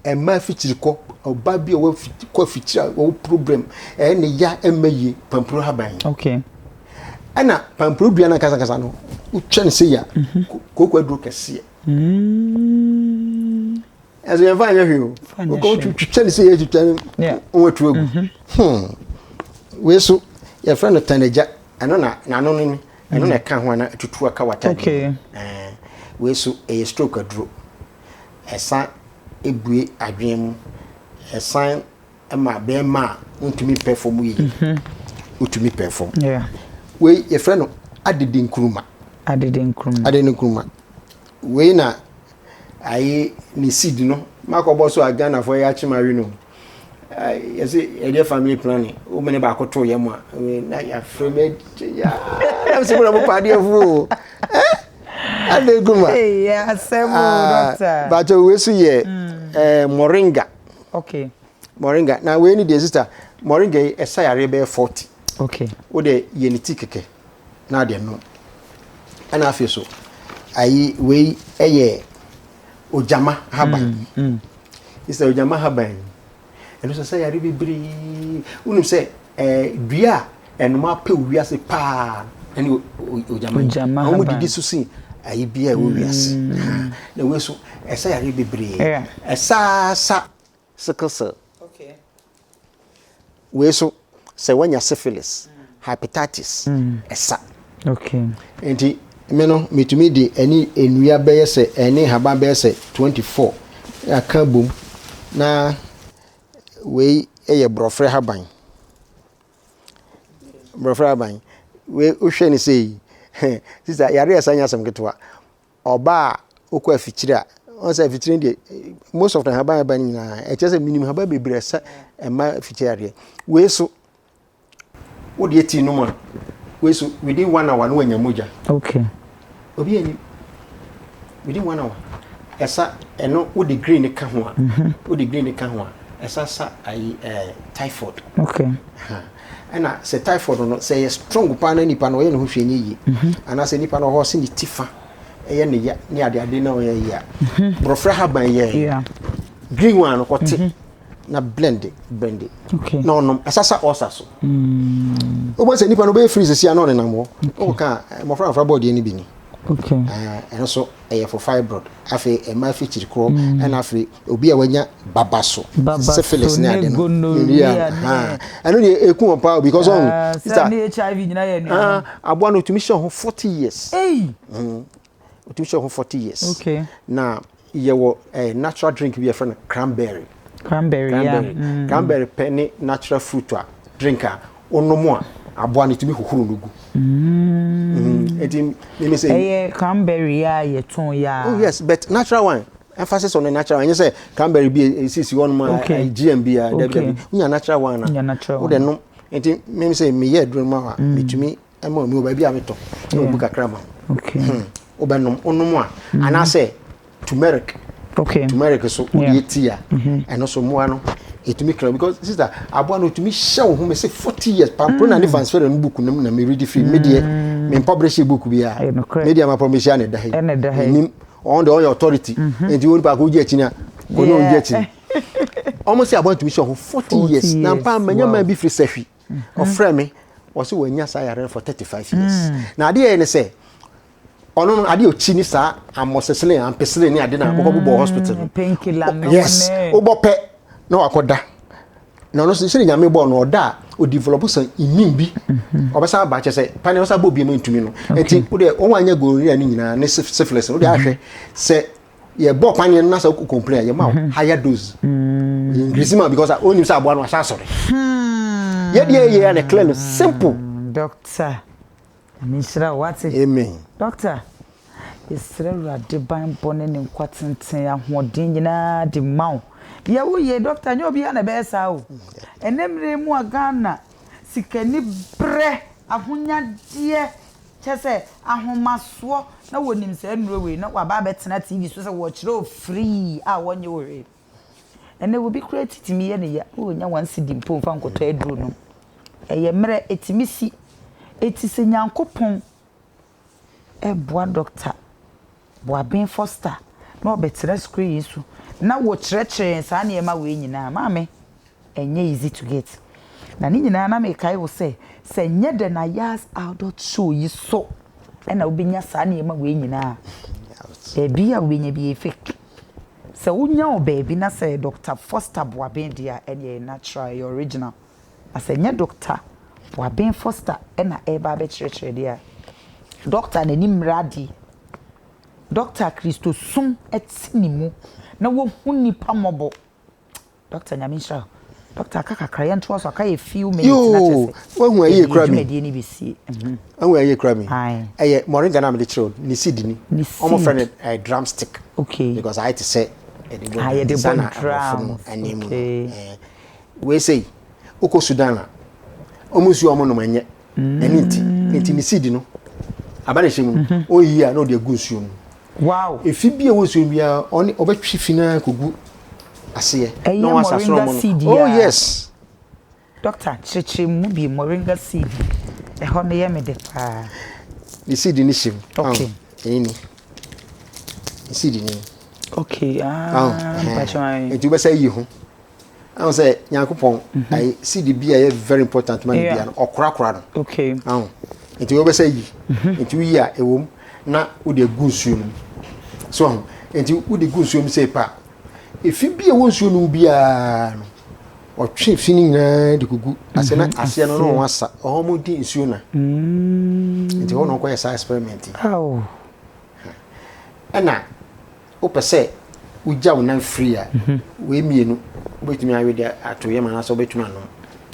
ɛma afikyiri kɔ ɔba bi a ɔwɔ kɔ afikyiri a ɔwɔ problem ɛyɛ ne ya ɛmma yie pampuro haban. Ɛna pampuro dua no ankasa no wotwa ne sɛ ya mhm. kooko aduro kɛseɛ. Ɛso yɛn fa nyɛ hwee o, wokɔ twitwa ne sɛ yɛ twitwa no wɔn atu agu mhm. Wei so yɛfrɛ no tanagya, ɛno na n'ano no ni, ɛno na ɛka ho ana tutu aka wata. Wei so ɛyɛ stroke aduro, ɛsan ebue adwene mu, ɛsan ma bɛrima a wontumi pɛ fam yie mhm. wotumi pɛ fam. Wei yɛfrɛ no adede nkuruma. Adede nkuruma, adede nkuruma wei na ayi ne seed no makɔbɔ so a Ghanafoɔ yɛ akyem awe no. Yɛsɛ yɛdeɛ family planning wo mene baako to yɛ mu a na yɛafrɛ me nam sɛ mona mopɛ adeɛ fo adede nkuruma. Bakyɛ wei so yɛ mm. Moringa. Moringa na wei ni deɛ, sister, moringa yi ɛsa yareɛ bɛyɛ 40. Wo de yɛ ne ti kɛkɛ na adeɛ nom. Ɛna afei so ayi wei ɛyɛ ogyama haban. Sister, ogyama haban ɛno nso sɛ yare bebree. Wonim sɛ dua a ɛnoma pɛ wiase paa Ɛne ogyama yi. Wɔn didi so sin ayi bi a ɛwɔ wiase. Mm. Na wei so ɛsa yare bebree. Ɛsa sa sickle cell. Okay. Wei so sɛ wanya syphilis, hepatitis, ɛsa. Okay. Nti me no metumi de ɛne nnua bɛyɛ sɛ ɛne nhaban bɛyɛ sɛ 24 aka bom na wei yɛ borɔfrɛ haban. Borɔfrɛ haban. Wei wohwɛ ne sɛ yi sisa yare ɛsa nyɛ asɛm ketewa. Ɔbaa a ɔkɔ afikyire a, ɔn sɛ afikyire deɛ most of the nhaban ɛba no nyinaa ɛkyerɛ sɛ menim nhaban bebree ɛsɛ ɛma afikyire adeɛ. Wei so wode tii nom a wei so within one hour no wanya mogya. Okay. Obi anim within one hour ɛsa ɛno wode green ka ho a mhm. wode green ka ho a ɛsa sa ayi ɛɛ typhoid. Okay. Ɛna sɛ typhoid no sɛ ɛyɛ strong paa na nipa no ɔyɛ ne ho hwee nyɛ yie mhm. anaasɛ nipa no ɔhɔ sɛ ne ti fa ɛyɛ ne ya ne ade ade na ɔyɛ yie a mhm. borɔfrɛ haban yɛ green one no kɔte mhm. na blend blend na ɔnom ɛsasa ɔsa so mm. wobɔ sɛ nipa no ɔbɛyɛ free sisi a na ɔnenam hɔ ɔka mmɔfra mmɔfra bɔɔdeɛ no bi ni ɛno so ɛyɛ for fibroid afei ɛma afikyiri korɔ mm. ɛna afei obi a wanya baba so syphilis ne ade no gonorrhea ɛno deɛ eku wɔn paa because ɔn ah, sista ne hiv nyina yɛ nua ah, aboa no otumi hyɛ ho 40 years mm. otumi hyɛ ho 40 years okay. na yɛwɔ eh, natural drink bi yɛfrɛ no cranberry cranberry cranberry, yeah. mm. cranberry pɛ ne natural fruit a drink a wonom a aboa no tumi hohoro no gu. Mm. Eti mimi sɛ. Ɛyɛ cranberry a yɛtɔn yɛ a. Oh yes, but natural one. Emphasis on the natural one. Ɛnyɛ sɛ cranberry bi esisi hɔ nom a GM bi a dabi dabi. Wonya natural one a. Wonya natural one. Wode nom. Eti mimi sɛ meyɛ aduro ma wa. Metumi ɛma omi wɔ baabi a metɔ. Na obu kakra ma. Okay. Hmm. Wobɛnom wonom a anaasɛ turmeric okay turmeric so wode yɛ tea a mm-hmm. ɛno so mmoa no ɛtumi kra because sister aboa no ɛtumi hyɛ wo ho me sɛ 40 years pampro na ne mm. vansfere no book no na meredi firi me deɛ mm. mempɔbrɛhyɛ book biara me deɛ mapɔbrɛhyɛ a na ɛda ha nim ɔn deɛ ɔyɛ authority mm-hmm. nti wo nipa ko wogye akyi no a kɔ ne ɔngye akyi ɔmo sɛ aboa ntumi hyɛ ho 40 years na mpa manya man bi firi sahwi mm-hmm. ɔfrɛ me ɔsɛ wanya saa yare no for 35 years mm. na adeɛ yɛ ne sɛ Ɔno no adeɛ ɔkyi ne saa amoxicillin ampicillin ne ade na wokɔ bobɔ hospital no. Painkiller no yes wobɔ pɛ na wakɔda na ɔno sɛ nyame bɔɔ no ɔda a ɔdevelop sɛ immune bi mhm. ɔbɛsan aba kyɛ sɛ pane ɔsan bɔ obi mu ntumi no nti wode wɔn anyɛ gonorrhea no nyinaa ne syphilis no wode ahwɛ sɛ yɛbɔ paneɛ no na sɛ wokɔ complain a yɛma wo mhm. higher dose mm. increase ma because ɔnim sɛ aboa no ahyɛ asɔre hmm. yɛdeɛ yɛ na clear no simple doctor Nyame nhyira wo wate. Amen. Doctor, yɛsrɛ Awurade banbɔ ne ne nkwa tenten, ahoɔden nyinaa de ma wo. Deɛ woyɛ doctor, nyɛ obiara na ɛbɛyɛ saa o. Ɛnɛ mmerɛ yi mu a Ghana sikani brɛ, ahonyadeɛ, kyɛ sɛ ahomasoɔ na wɔnim saa nnuro wei na waba abɛtena TV so sɛ wɔkyerɛ wo free a wɔnyɛ wo hwee. Ɛnɛ obi koraa ti tumi yɛ no ya na ɔnya one cedi mpo mfa nkɔtɔ aduro nom. Ɛyɛ mmerɛ, ɛtumi si. Eti sɛ Nyankopɔn boa Dɔkta Boaben Foster na ɔbɛtena sukuu yi so na wɔkyerɛkyerɛ yɛn saa nneɛma wei nyinaa, maame, ɛnyɛ easy to get. Na ne nyinaa na mekae wo sɛ, sɛ nyɛ The Nayas Adult Show yi so na wobɛnya saa nneɛma wei nyinaa a, baabi a wobɛnya bi yɛ fake. Sɛ wonya wɔ baabi na sɛ ɛyɛ Dɔkta Foster Boaben deɛ a, ɛnneɛ ɛyɛ natural, ɛyɛ original. Na sɛ ɛnyɛ Dɔkta Boaben Foster na ɛreba abɛkyerɛkyerɛ deɛ a, dɔkta a n'ani mmere adeɛ, dɔkta a Kristosom te ne mu na wahu nnipa mmɔbɔ. Dɔkta Nyame nhyira wo. Dɔkta aka kakra, yɛntoa so, aka yɛ few minutes na kyerɛ sɛ wahu ayie kura mi. Dwumadie no bɛsie. Mhm. Wahu ayie kura mi. Ɛyɛ moringa na mede kyerɛ wo, ne seed ni. Ne seed. Wɔn frɛ no eh, drumstick. Okay. Because ayɛ te sɛ ɛde bɔ ah, yɛde bɔ drums. Okay. Eh, wei sei, wokɔ Sudan a, wɔn nsuo a wɔn nom ɛnyɛ. Ɛne nti, nti ne seed no, aba na ɛhyɛ mu no, mhm. ɔyi a na ɔde agu nsuo mu. Wow. Efi bi a ɛwɔ nsuo mu biara, ɔne ɔbɛtwe fi no ara kɔgu aseɛ. Ɛyɛ moringa seed yi Oh yes. Doctor, kyerɛkyerɛ mu bi moringa seed ɛhɔ no yɛ me dɛ paa. Ne seed no hyɛ mu. Okay. Ɛyi ni. Ne seed ni. Okay. Ah, mpakyɛ ayi. Nti wobɛsɛ yi ho. Ahu sɛ Nyankopɔn mhm. ayi seed bi a ɛyɛ very important ma ne bia no ɔkorakora no. Okay. Ahu. Nti wobɛsɛ yi. Nti woyi a ɛwɔ mu na wode agu nsuo no mu. So ho. Nti wode gu nsuo mu sei pa. Efi bi a ɛwɔ nsuo no mu biara no, ɔtwe fi no nyinaa de gugu ase na aseɛ no na wɔn asa. Ɔhɔ mo di nsuo na. Nti hɔ na wɔkɔyɛ saa experiment yi. Ɛna wopɛ sɛ wogya wo nan firi a, wei mmienu wobɛtumi awe de ato yam anaasɛ wobɛtumi anom.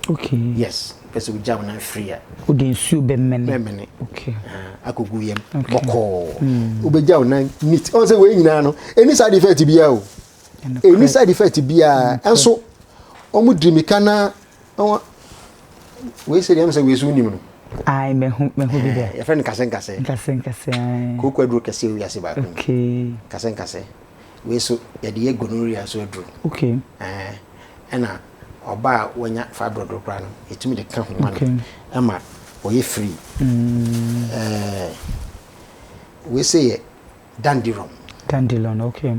Okay. Yes, wopɛ sɛ wogya wo nan firi a. Wode nsuo bɛmene. Bɛmene. Okay. Ah, akɔgu yam. Okay. Bɔkɔɔ. Wobɛgya wo nan neat. Ɔn sɛ wei nyinaa no, ɛni side effect biara o. Ɛni side effect biara. Ɛnso, wɔn diri mika na wɔn wei sɛ deɛ ɛm sɛ wei so wonim no. Ai, mehu mehu bi dɛ. Yɛfrɛ no nkasɛ nkasɛ. Nkasɛ nkasɛ. Ai. Kooko aduro kɛseɛ wɔ wiase baako. Okay. Nkasɛ nkasɛ. Wei so yɛde yɛ gonorrhea so aduro. Okay. Ɛna ɔbaa a wanya fibroid koraa no, yɛtumi de ka ho ma no ɛma ɔyɛ free. Wei sɛ yɛ dandelion. Dandelion, okay.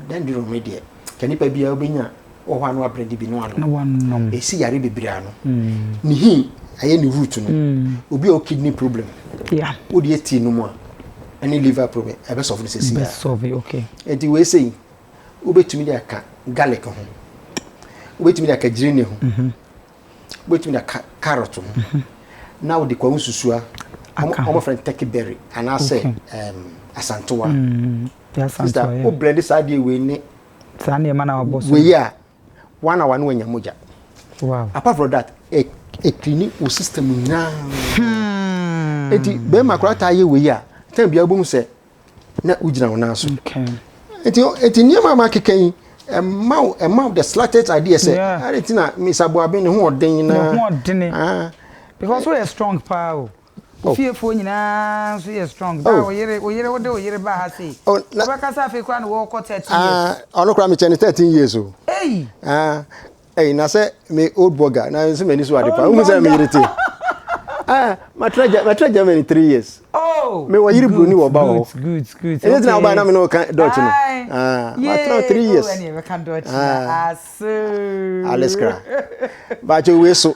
Dandelion yi deɛ, ka nipa biara wobɛnya wɔ hɔ a na wabrɛ de bi na wanom. Na wanom. Ɛsi yare bebree ano. Ne hin ɛyɛ ne root no. Obi a ɔwɔ kidney problem. Yeah. Wode yɛ tea no mu a, ɛne liver problem ɛbɛ solve no sɛsi a. Bɛ solve, okay. Nti wei sei, wobɛtumi de aka garlic ho. Wobɛtumi de aka gyeene ho. Wobɛtumi de aka carrot ho. Na wode kwawu nsusua, wɔn frɛ no turkey berry anaasɛ asantewa. Sister, wo blend saa adeɛ wei ne saa nneɛma na wabɔ so wei a, 1 hour no wanya mogya. Wow. Apart from that, ɛclean wo system nyinaa. Enti bɛrima koraa taa yɛ wei a, time biara wobɛhu sɛ na wogyina wo nan so. Okay. Enti nneɛma a makeka yi, ɛma wo the slightest idea sɛ, ade nti na Miss Aboaben ne ho ɔden na. Ne ho ɔdene. Ah. Because woyɛ strong paa o. Ofiefoɔ nyinaa nso yɛ strong. Daa wo yere, wo yere, wode wo yere ba ha sei. Oh, na. Wobɛka sɛ afei koraa na wɔrekɔ 13 years. Ah, ɔno koraa mekyɛ ne 13 years o. Ei! Ah, ei, na sɛ me old burger, na nso m'ani so ade pa. Wohu sɛ me yere te. Ah, matra Germany 3 years. Oh! Me wɔ yere broni wɔ ba hɔ. Good, good, good. Ɛnyɛ gyina ɔbaa na me ne ɔka Dutch no. Ah, matra 3 years. Oh, ɛne ɛbɛka Dutch na aso. Alles klar. Baakyɛ wei so.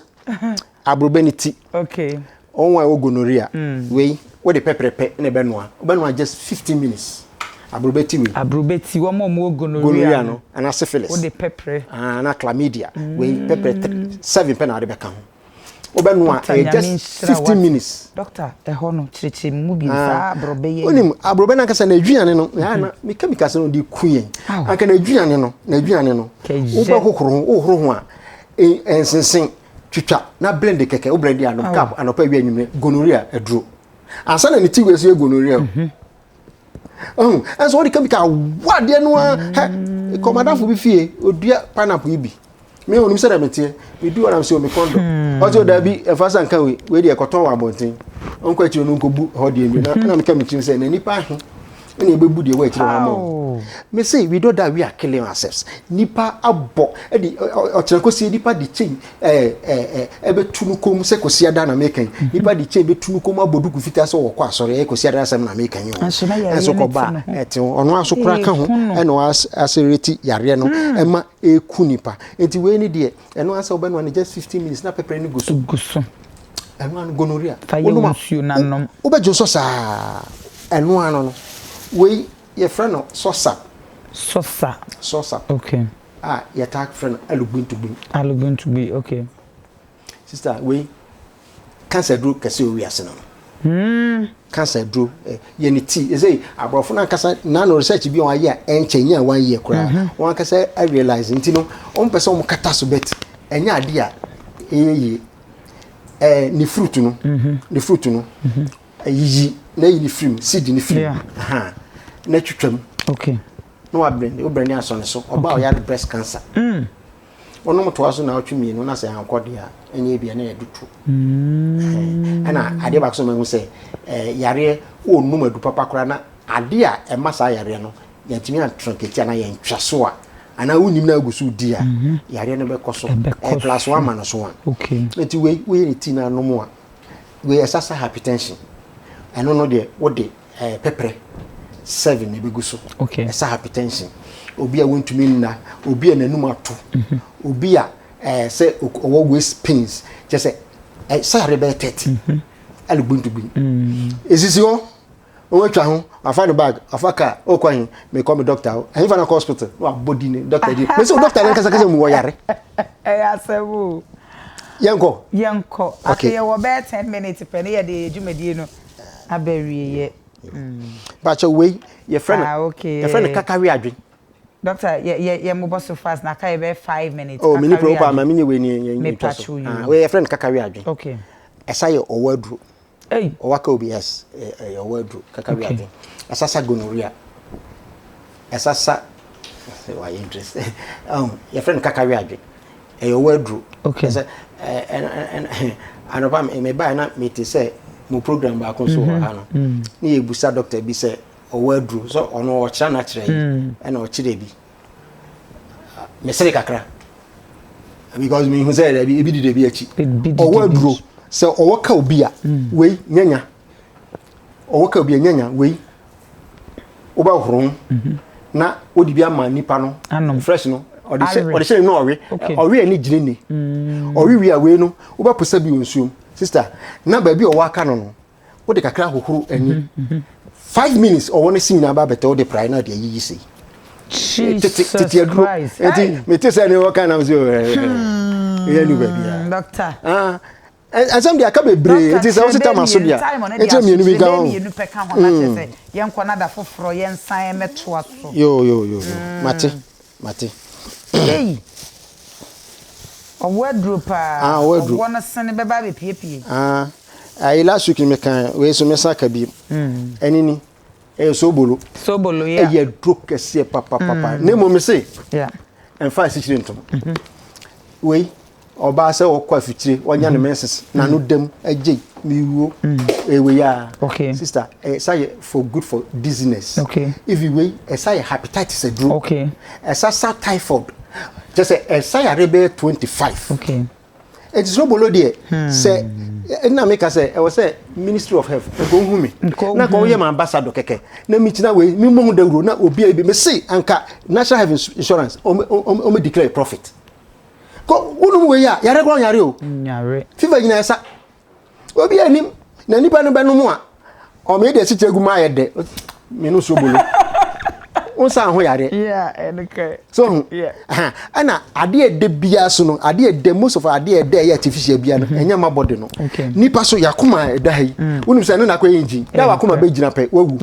Aborɔbɛ ne ti. Okay. Wɔn a ɛwɔ gonorrhea. Wei, wode pɛprɛpɛ na ɛbɛnoa. Wobɛnoa just 15 minutes. Aborɔbɛ ti wei. Aborɔbɛ ti, wɔn a wɔwɔ gonorrhea. Gonorrhea no, anaa syphilis. Wode pɛprɛ. Anaa chlamydia. Wei, pɛprɛ 7 pɛ na wode bɛka ho. Wobɛnoa, ɛyɛ just 15 minutes. Doctor, ɛhɔ no, kyerɛkyerɛ mu bi saa aborɔbɛ yɛ. Wonim, aborɔbɛ no ankasa n'aduane no, na meka mika sɛ no de ku yɛn. Anka n'aduane no, n'aduane no, wobɛhohoro ho, wohohoro ho a, nsensen. Twitwa na blend kɛkɛ, wo blend a nom cup anɔpa awia anwummerɛ, gonorrhea aduro. Ansa na ne ti wei so yɛ gonorrhea o. Ɔhu, ɛnso wɔde chemical awɔ adeɛ no ara, hɛ, kɔmadafo bi fie, odua pineapple yi bi. Me onim sɛ dɛ meteɛ, medu hɔ na mesɛ o me kɔn dɔ. Ɔsɛ o daabi, ɛfa sɛ nka wei, wei deɛ kɔtɔn wɔ abɔnten. Ɔnkɔ akyire no nkɔbu hɔ deɛ nwie. Na na meka me tirim sɛ na nipa ahe ɛna ɛbɛbu deɛ ɛwɔ akyire hɔ ama wɔn. Me se we don't die, we are killing ourselves. Nipa abɔ ɛde ɔkyerɛ kɔsie nipa de chain ɛɛ ɛɛ ɛbɛtu no kɔn mu sɛ kɔsi ada na meka yi. Nipa de chain bɛtu no kɔn mu abɔ duku fitaa sɛ ɔkɔ asɔre ɛyɛ kɔsi ada asɛm na meka yi o. Ɛnso kɔba ɛte ho ɔno aso kora ka ho ɛna ɔasereti yareɛ no ɛma ɛku nipa. Nti wei ne deɛ ɛno asɛ wobɛnoa no just 15 minutes na pɛpɛrɛ no gu so. Gu so. Ɛno ano gonorrhea. Fa yɛ wo nsuo na nom. Wobɛgye nsɔ saa. Ɛno ano no. Wei yɛfrɛ no sɔsap. Sɔsa. Sɔsap. Okay. A yɛtaa frɛ no alugbintugbi. Alugbintugbi, okay. Sister, wei cancer duro kɛse wɔ wiase no. Cancer duro yɛ ne ti. Ɛsɛ aborɔfo no ankasa nano research bi a wɔayɛ a ɛnkyɛ nyɛ 1 year koraa. Wɔn ankasa realize nti no wɔn pɛ sɛ wɔn kata so bet ɛnyɛ ade a ɛyɛ yie. Ne fruit no, ne fruit no, yiyi na yi ne firim, seed ne firim, na twitwam. Okay. Na wa blend, wo blend asɔ ne so. Ɔba ɔyare breast cancer. Ɔnom toa so na ɔtwe mmienu na sɛ ankɔ deɛ a ɛnyɛ ebia na yɛde to. Ɛna adeɛ baako so mahu sɛ yareɛ ɔnum adu papa koraa na adeɛ a ɛma saa yareɛ no yɛntumi antrɔnkɛti anaa yɛntwa so a anaa wonim na agu so di a yareɛ no bɛkɔ so. Plus one ma no so a. Nti wei woyɛ ne tii na anom a wei ɛsasa hypertension. Ɛno no deɛ wode pɛprɛ 7 na ɛbɛgu so. Ɛsa hypertension. Obi a wontumi nna, obi a n'anum ato, obi a sɛ ɔwɔ waist pains, kyerɛ sɛ ɛsa yare bɛyɛ 30. Ɛna gbintugbi. Esisi hɔ. Wɔn atwa ho, afa ne bag, afa car, ɔkɔ he, mekɔ me doctor hɔ. Ɛhefa na kɔ hospital, na wabɔ di ne doctor di. Mese doctor no nkasa kasa mu wɔ yare. Ɛyɛ asɛm o. Yɛnkɔ. Yɛnkɔ. Afei yɛwɔ bɛyɛ 10 minutes pɛ ne yɛde yɛ dwumadie no aba awieɛ. Pakyɛ wei yɛfrɛ no ah, okay. yɛfrɛ no kakawe adwen. Doctor yɛ yɛ yɛ mobɔ so fast na aka yɛ bɛyɛ 5 minutes. Oh, mini pro pa ma menye wei ni yɛ twa so. Ah, wei yɛfrɛ no kakawe adwen. Okay. Ɛsa yɛ ɔwɔ aduro. Ei. Ɔwɔ aka obi yes ɛyɛ ɔwɔ aduro kaka wi adwen. Ɛsasa gonorrhea. Ɛsasa wayɛ interest. Um, yɛfrɛ no kaka wi adwen. Ɛyɛ ɔwɔ aduro. Okay. Ɛsɛ ɛ anɔpa mebaeɛ na mete sɛ mo program baako so wɔ ha no. Ne yɛbusa doctor bi sɛ ɔwɔ aduro so ɔno ɔkyerɛ no akyerɛ yi ɛna ɔkyerɛ bi. Mesere kakra because mehu sɛ dabi ebi didi ebi akyi. Ɔwɔ aduro sɛ ɔwɔ ka obi a mm. wei nyanya ɔwɔ ka obi a nyanya wei wobɛhoro ho mhm. na wode bi ama nipa no fresh no ɔde hyɛ ɔde hyɛ ne no ɔwe ɔwe ani gyina ni mm. ɔwe wie a wei no wobɛposa bi wɔ nsuom sister na baabi ɔwɔ aka no no wode kakra hohoro ani mhm, mhm. 5 minutes ɔwɔ no si nyinaa ba bɛtɛ wode prae na ɔde ayiyi sei tete tete aduro nti mete sɛ ne wɔka nam sɛ ɛyɛ nu baabi a doctor ah asɛm deɛ aka bebree nti sɛ wosɛ tama so deɛ ɛkyɛ mmienu bi ka ho mmienu pɛ ka ho na kyerɛ sɛ yɛnkɔ na da foforɔ yɛnsan mɛtoa so yo yo yo yo mate mate. Ei ɔwɔ aduro paa ah ɔwɔ aduro ɔwɔ no sene bɛba abɛpiepie ah ayi last week mi kan wei so mi san ka bi ɛni ni ɛyɛ sobolo sobolo yeah ɛyɛ aduro kɛseɛ papapapa ne mu mi se ɛnfa asikyire ntom wei ɔbaa sɛ ɔkɔ afikyire ɔnya ne menses na no dam ɛgye miwuo ɛwei a okay sister ɛsa yɛ for good for dizziness okay if wei ɛsa yɛ hepatitis aduro okay ɛsa sa typhoid kyɛ sɛ ɛsa yare bɛyɛ 25 okay eti sobolo deɛ sɛ ɛna meka sɛ ɛwɔ sɛ Ministry of Health nka ohu mi na nka ɔyɛ ma ambassador kɛkɛ na mi kyina wei mi mmɔ ho dawuro na obi a ebi mi se anka National Health Insurance ɔmo ɔmo declare profit kɔ wonum wei a yare kɔ yare o nyare fever nyinaa ɛsa obi anim na nipa no bɛnom a ɔmo yɛ de asikyire gu mu ayɛ dɛ menu sobolo nsa ho yare so ho ɛna adeɛ ɛdɛ biara so no adeɛ ɛdɛ most of adeɛ ɛdɛ ɛyɛ artificial biara no ɛnyɛ ma body no nipa so yakoma ɛda ha yi wonim sɛ ɛno na akɔ yɛ engine da wakoma bɛgyina pɛ wawu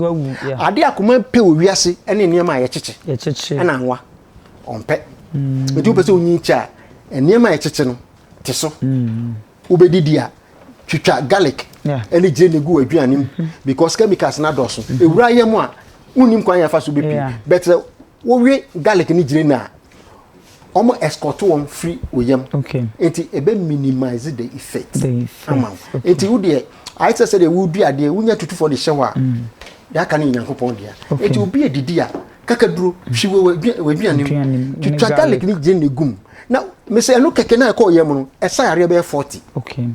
adeɛ akoma pɛ wɔ wiase ɛne nneɛma a yɛkyekye ɛna anwa ɔmpɛ nti wopɛ sɛ onyin kyɛ a nneɛma a yɛkyekye no te so wobɛdidi a twitwa garlic ɛne gye ne gu aduane mu because chemicals na dɔɔso ewura yɛ mu a wonnim kwan yɛfa so bɛpie but sɛ wowe garlic ne gyere na wɔn escort wɔn firi oyam nti ebe minimize the effect ama wo nti wo deɛ ayɛ sɛ sɛdeɛ wodua adeɛ wonya tutufoɔ de hyɛ hɔ a deɛ aka no yɛ Nyankopɔn dea nti obi adidi a kakaduro hwi wɔ w'aduane mu twitwa garlic ne gyere ne gu mu na mesɛ ɛno kɛkɛ na ɛkɔ yam no ɛsa yareɛ bɛyɛ 40. Okay.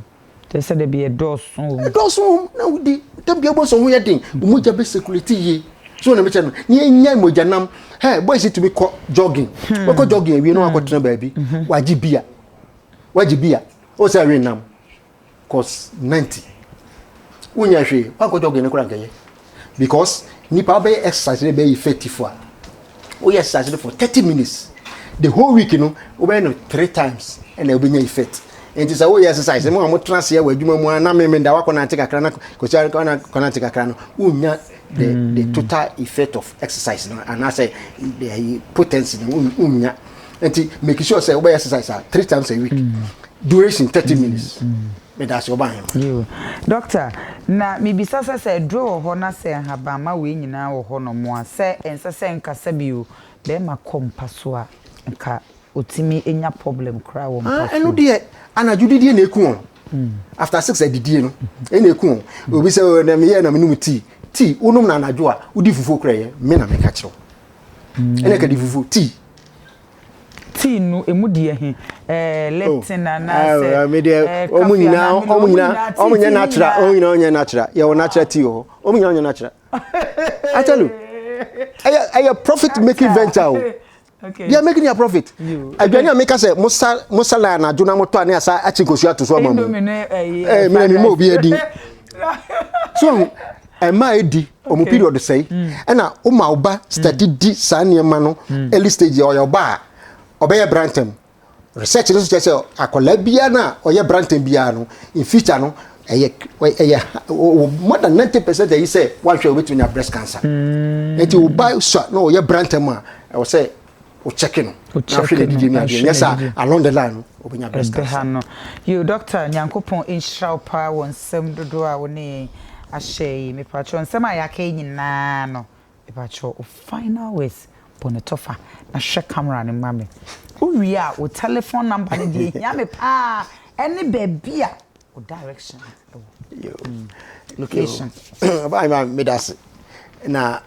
Kyerɛ sɛ dabi ɛdɔɔso wɔ mu. Ɛdɔɔso wɔ mu na wodi tam bia bɔ sɛ ho yɛ den mogya bɛ circulate yie so na mekyɛ no ne yɛnya mogya nam hɛ boys tumi kɔ jogging wɔkɔ jogging awie na wakɔ tena baabi wagye bia wagye bia o sɛ awie nam cause 90 wonya hwee wankɔ jogging no koraa nkɛyɛ because nipa wobɛyɛ exercise no bɛyɛ effective a woyɛ exercise no for 30 minutes the whole week no wobɛyɛ no three times ɛna wobɛnya effect nti sɛ woyɛ exercise mu a motena aseɛ wɔ adwuma mu a na meme da wakɔ nante kakra na kɔsi akɔ nante kakra no wonya the total effect of exercise no anaasɛ the potency no wonya nti make sure sɛ wobɛyɛ exercise a three times a week duration 30 minutes meda ase ɔba ahema. Yo. Doctor, na mebisa sɛ sɛ aduro wɔ hɔ na sɛ nhabamma wei nyinaa wɔ hɔ nom a, sɛ ɛnsɛ sɛ nkasa bio, bɛrima kɔ mpa so a, nka ɔtumi nya problem koraa wɔ mpa so. Ɛno deɛ anadwo didie na eku wɔn. After 6 adidie no ɛna eku wɔn. Obi sɛ na meyɛ na menom tea. Tea wonom na anadwo a wodi fufuo koraa yɛ me na meka kyerɛ wo. Ɛna ka di fufuo tea. Tea no emu deɛ he ɛɛ Lipton anaasɛ me deɛ ɔmo nyinaa ɔmo nyinaa ɔmo nyɛ natural ɔmo nyinaa ɔnyɛ natural yɛwɔ natural tea wɔ hɔ ɔmo nyinaa ɔnyɛ natural. I tell you ɛyɛ ɛyɛ profit making venture o. Okay. They are making their profit. Aduane a meka sɛ mosa mosa la anadwo na motɔ a ne asa akyi nkosua ato so ama mu. Indomie ne ɛyi. Eh, mi na mi ma obi adi. So ɛma edi ɔmo period sɛe ɛna woma wo ba start di saa nneɛma no early stage ɔyɛ ɔba a ɔbɛyɛ brantam. Research no nso kyerɛ sɛ akwadaa biara no a ɔyɛ brantam biara no in future no ɛyɛ ɛyɛ more than 90% ayi sɛ wanhwɛ obetumi nya breast cancer. Nti wo ba sua na ɔyɛ brantam a ɛwɔ sɛ o check no na ahwɛ ne didi ne adeɛ nyɛ saa along the line no obɛnya breast cancer. No. Yo doctor, Nyankopɔn nhyira wo paa wɔ nsɛm dodoɔ a wo ne yɛn ahyɛ yi. Mepakyɛw nsɛm a yɛaka yi nyinaa no, mepakyɛw wo final words bɔ ne tɔfa na hwɛ camera no ma me. Wowie a wo telephone number no deɛ ehia me paa ɛne baabi a wo direction ɛwɔ. Location. Ɔbaa mi meda ase na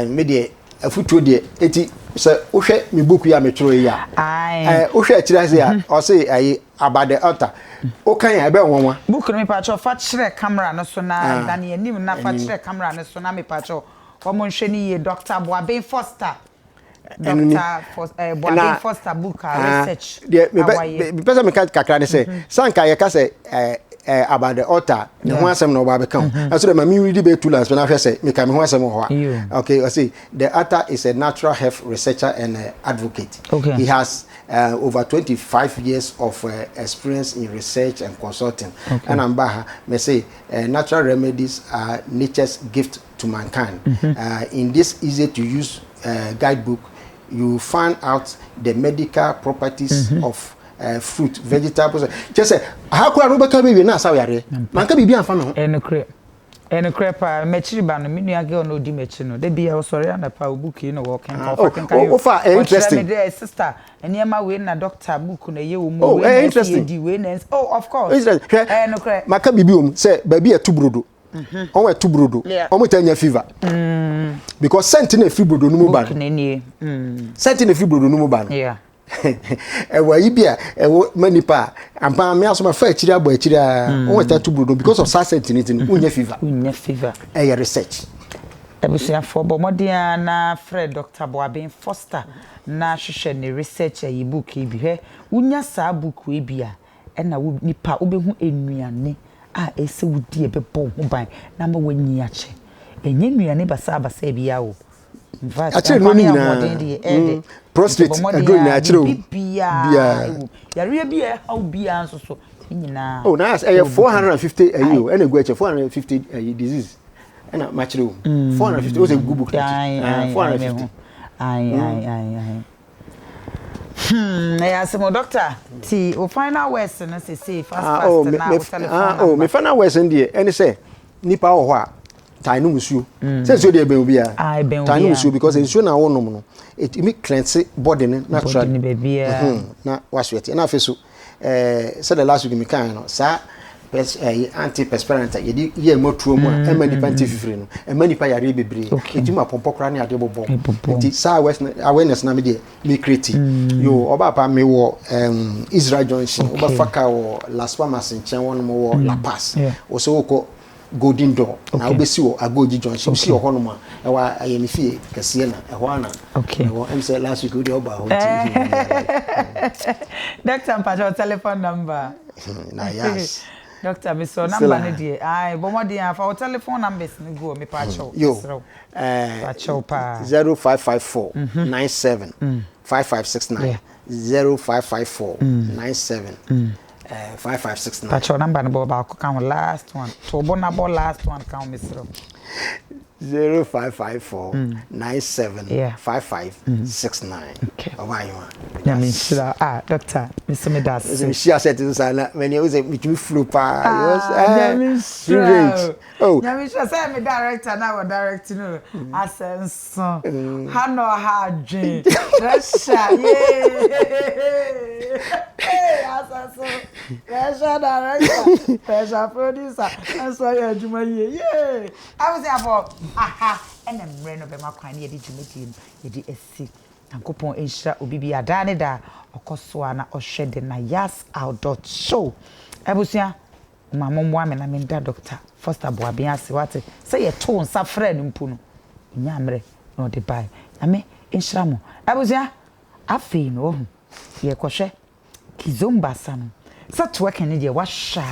me deɛ afutuo deɛ eti sɛ wohwɛ me book yi a metwerɛ yi a wohwɛ akyire ase a ɔse ayi about the altar wokan a ɛbɛ nwanwa. Book no mepakyɛw fa kyerɛ camera no so na dane anim na fa kyerɛ camera no so na mepakyɛw wɔn nhwɛ no yie Doctor Boaben Foster Doctor Boaben Foster book a research a wayɛ. Mepɛ sɛ meka kakra ne sɛ sanka yɛka sɛ about the altar ne ho asɛm na ɔba abɛka ho ɛnso dɛ ma me read bɛyɛ two lines na ahwɛ sɛ meka me ho asɛm wɔ hɔ a. Okay, ɔse the author is a natural health researcher and advocate. Okay. He has over 25 years of experience in research and consulting. Okay. And I'm baha me say natural remedies are nature's gift to mankind. In this easy to use guidebook, you find out the medical properties of fruit, vegetables. Kyerɛ sɛ aha koraa no wobɛka bɛwie na asa wo yareɛ. Manka biribi amfa me ho. Ɛnokorɛ. Ɛnokorɛ paa. M'akyiri ba no, me nua girl no ɔdi m'akyi no, da biara ɔsɔre anɔpa a, wo book yi na ɔkenkan. Ɔfa kenkan yi o. Wofa, ɛyɛ interesting. Ɔkyerɛ me dɛ, sister, nneɛma wei na doctor book no ɛyɛ wɔ mu, wei na ɛsɛ yɛdi, wei na ɛnsɛ, oh of course. Hwɛ, Ɛyɛ nokorɛ. Maka biribi wɔ mu sɛ baabi a ɛto brodo, wɔn ɛto brodo, wɔn taa nya fever. Because scent na efiri brodo no mu ba Book no. no nie. Scent na efiri brodo no mu ba no. Ɛwɔ ayi bi a ɛwɔ ma nipa a ampa me aso ma fa akyiri abɔ akyiri a wɔn ɛta to brodo because of saa scent ne ti no wonya fever. Wonya fever. Ɛyɛ research. Abusuafoɔ bɔ mmɔden ara na frɛ Doctor Boaben Foster na hwehwɛ ne research ayi book yi bi. Hwɛ, wonya saa book wei bi a, ɛna wo nipa wobɛhu nnuane a ɛsɛ wodi a ɛbɛbɔ wo ho ban na ama woanyi akyɛ. Ɛnyɛ nnuane basabasa biara o. In fact, Akyerɛ nnuro nkwa no ne nyinaa. ahoɔden deɛ ɛyɛ dɛ. Prostate Nti bɔ mmɔden aduro nyinaa ara akyerɛ o. biribiara Biara. ɛwɔ mu. Yareɛ bi a ɛhaw biara nso so, ne nyinaa Oh, na ɛyɛ ɛwɔ book mu. 450 ayi o, ɛna egu akyɛ 450 ayi disease. Ɛna makyerɛ o. 450 o sɛ gu book n'akyi. Ae, Ah, ae, ae, 450. mehu. Ae, ae, ae, ae. Ɛyɛ asɛm o, doctor. Ti o final words no sese fast Ah, fast oh, me, na me, o telephone ah, oh, me number. final words no deɛ ɛne sɛ nipa wɔ hɔ a taa nom nsuo. Sɛ nsuo deɛ ɛbɛn obiara. Ah, ɛbɛn Taa nom obiara. nsuo because nsuo na wɔnom no ɛtumi cleanse body no naturally. Body no baabiara. Na wasweat. Ɛna afei so sɛdeɛ last week mekaeɛ no saa antiperspirant a yɛde yɛ mmɔtuo mu a ɛma nipa nte fifiri no ɛma nipa yareɛ bebree. Ɛtumi ma pɔmpɔ koraa ne adeɛ bobɔ. Ɛbobɔ. Nti saa awareness na me deɛ me create. Yo ɔbaa pa me wɔ Israel Junction. Wobɛfa car wɔ Las Palmas nkyɛn hɔnom wɔ La Paz. Wɔ sɛ wokɔ Golden Door na wobɛsi wɔ Agboji Junction. Wosi wɔ hɔnom a ɛwɔ ayɛ me fie kɛseɛ na ɛhɔ ana ɛwɔ ɛm sɛ last week wode ɔbaa hɔ nti. Doctor mpakyɛ telephone number. Na yes. Doctor me so number no deɛ. Ai bɔ mmɔden afa wo telephone numbers no gu hɔ mepakyɛw. Yo. Mesrɛ wo. Pakyɛw paa. 0554 97 5569 0554 97 5569. Pakyɛw number no bɔ baako ka ho last one. To bo na bɔ last one ka ho mesrɛ wo. 0554 97 5569. Okay. Ɔbaa yi wa. Nyame nhyira. Ah, doctor, me so me da ase. Sɛ mehyia sɛ te saa na mani ɛwo sɛ metumi flow paa. Ah, Nyame free nhyira. range. Oh. Nyame nhyira sɛ me director na wɔ direct no. Asɛ nso. Ha na ɔha adwen. Pressure. Yay. Hey, asɛ so. Pressure director. Pressure producer. Nso yɛ adwuma yie. Yay. Abusuafo, aha ɛna mmerɛ no bɛma kwan ne yɛde dwumadie no yɛde asi. Nyankopɔn nhyira obi bi adaa ne da ɔkɔ so a na ɔhwɛ de na Yas Outdoor Show. Abusua, ma mommoa me na menda Dr. Foster Boaben ase wate sɛ yɛtoo nsa frɛ no mpo no ɔnya mmerɛ na ɔde bae. Nyame nhyira mo. Abusua, afei no wahu yɛkɔhwɛ Kizomba asa no sɛ twerking no deɛ wahwɛ a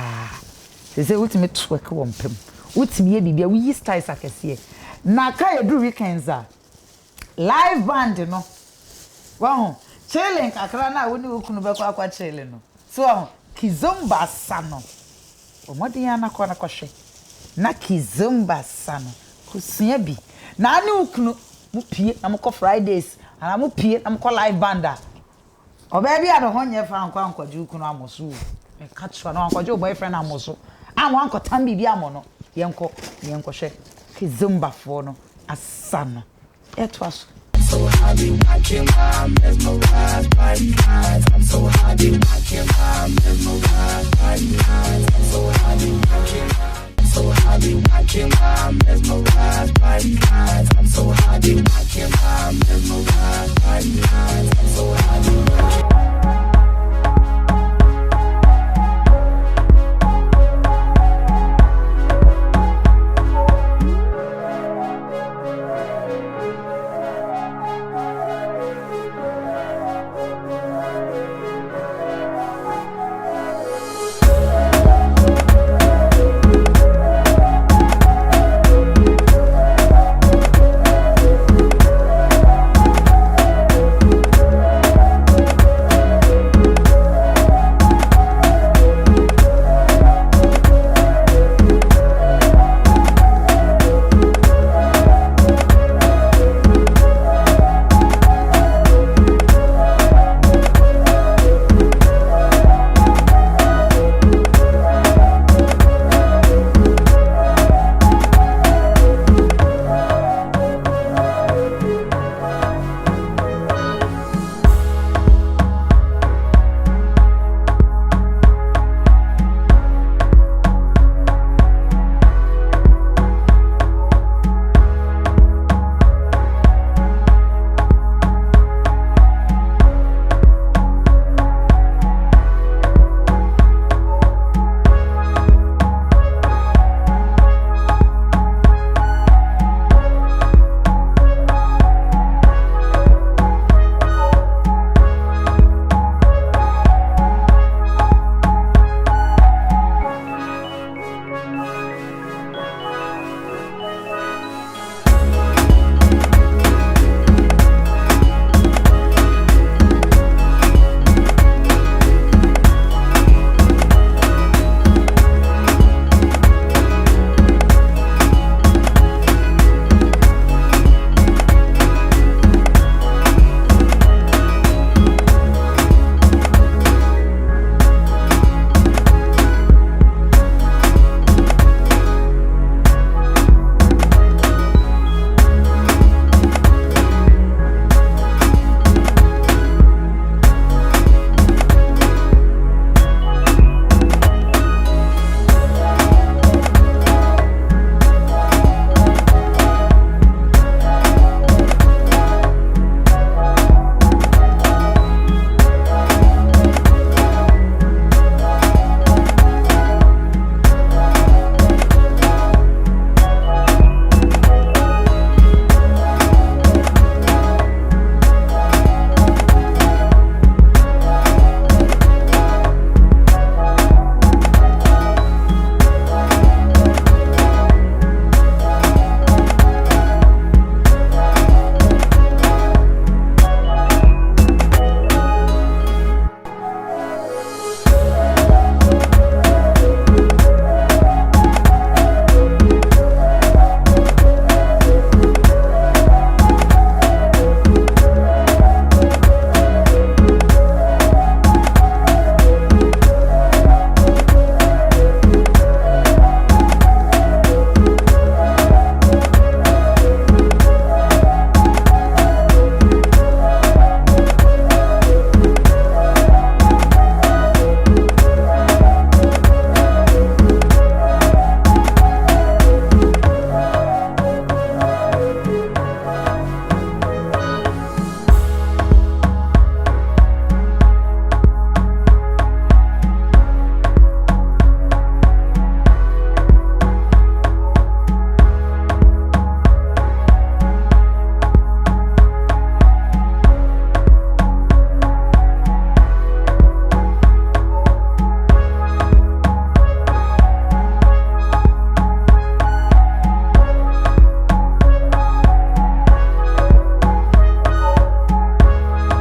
sɛ sɛ wotumi twerk wɔ mpam. Wotumi yɛ biribi a woyi styles akɛseɛ. Na ka yɛduru weekends a, live band no, wahu, chilling kakra no a wo ne wo kunu bɛkɔ akɔ chilling no, so wahu, kizomba asa no, bɔ mmɔden ara na kɔ na kɔhwɛ na kizomba asa no, kɔsua bi. Na wo ne wo kunu mopue na mokɔ Fridays anaa mopue na mokɔ live band a, Ɔbaa bi a ne ho nyɛ fɛ ankɔ ankɔgye wo kunu ammɔ so o. Meka kyerɛ wo, na wankɔgye wo boyfriend ammɔ so, amma wankɔtam biribi ammɔ no. Yɛnkɔ na yɛnkɔhwɛ Kizombafoɔ no asa no. Yɛtoa so. I'm so high, I can't lie, I'm mesmerized by the eyes. I'm so high, I can't lie, I'm mesmerized by the eyes. I'm so high, I can't lie. I'm so high, I can't lie, I'm mesmerized by the eyes. I'm so.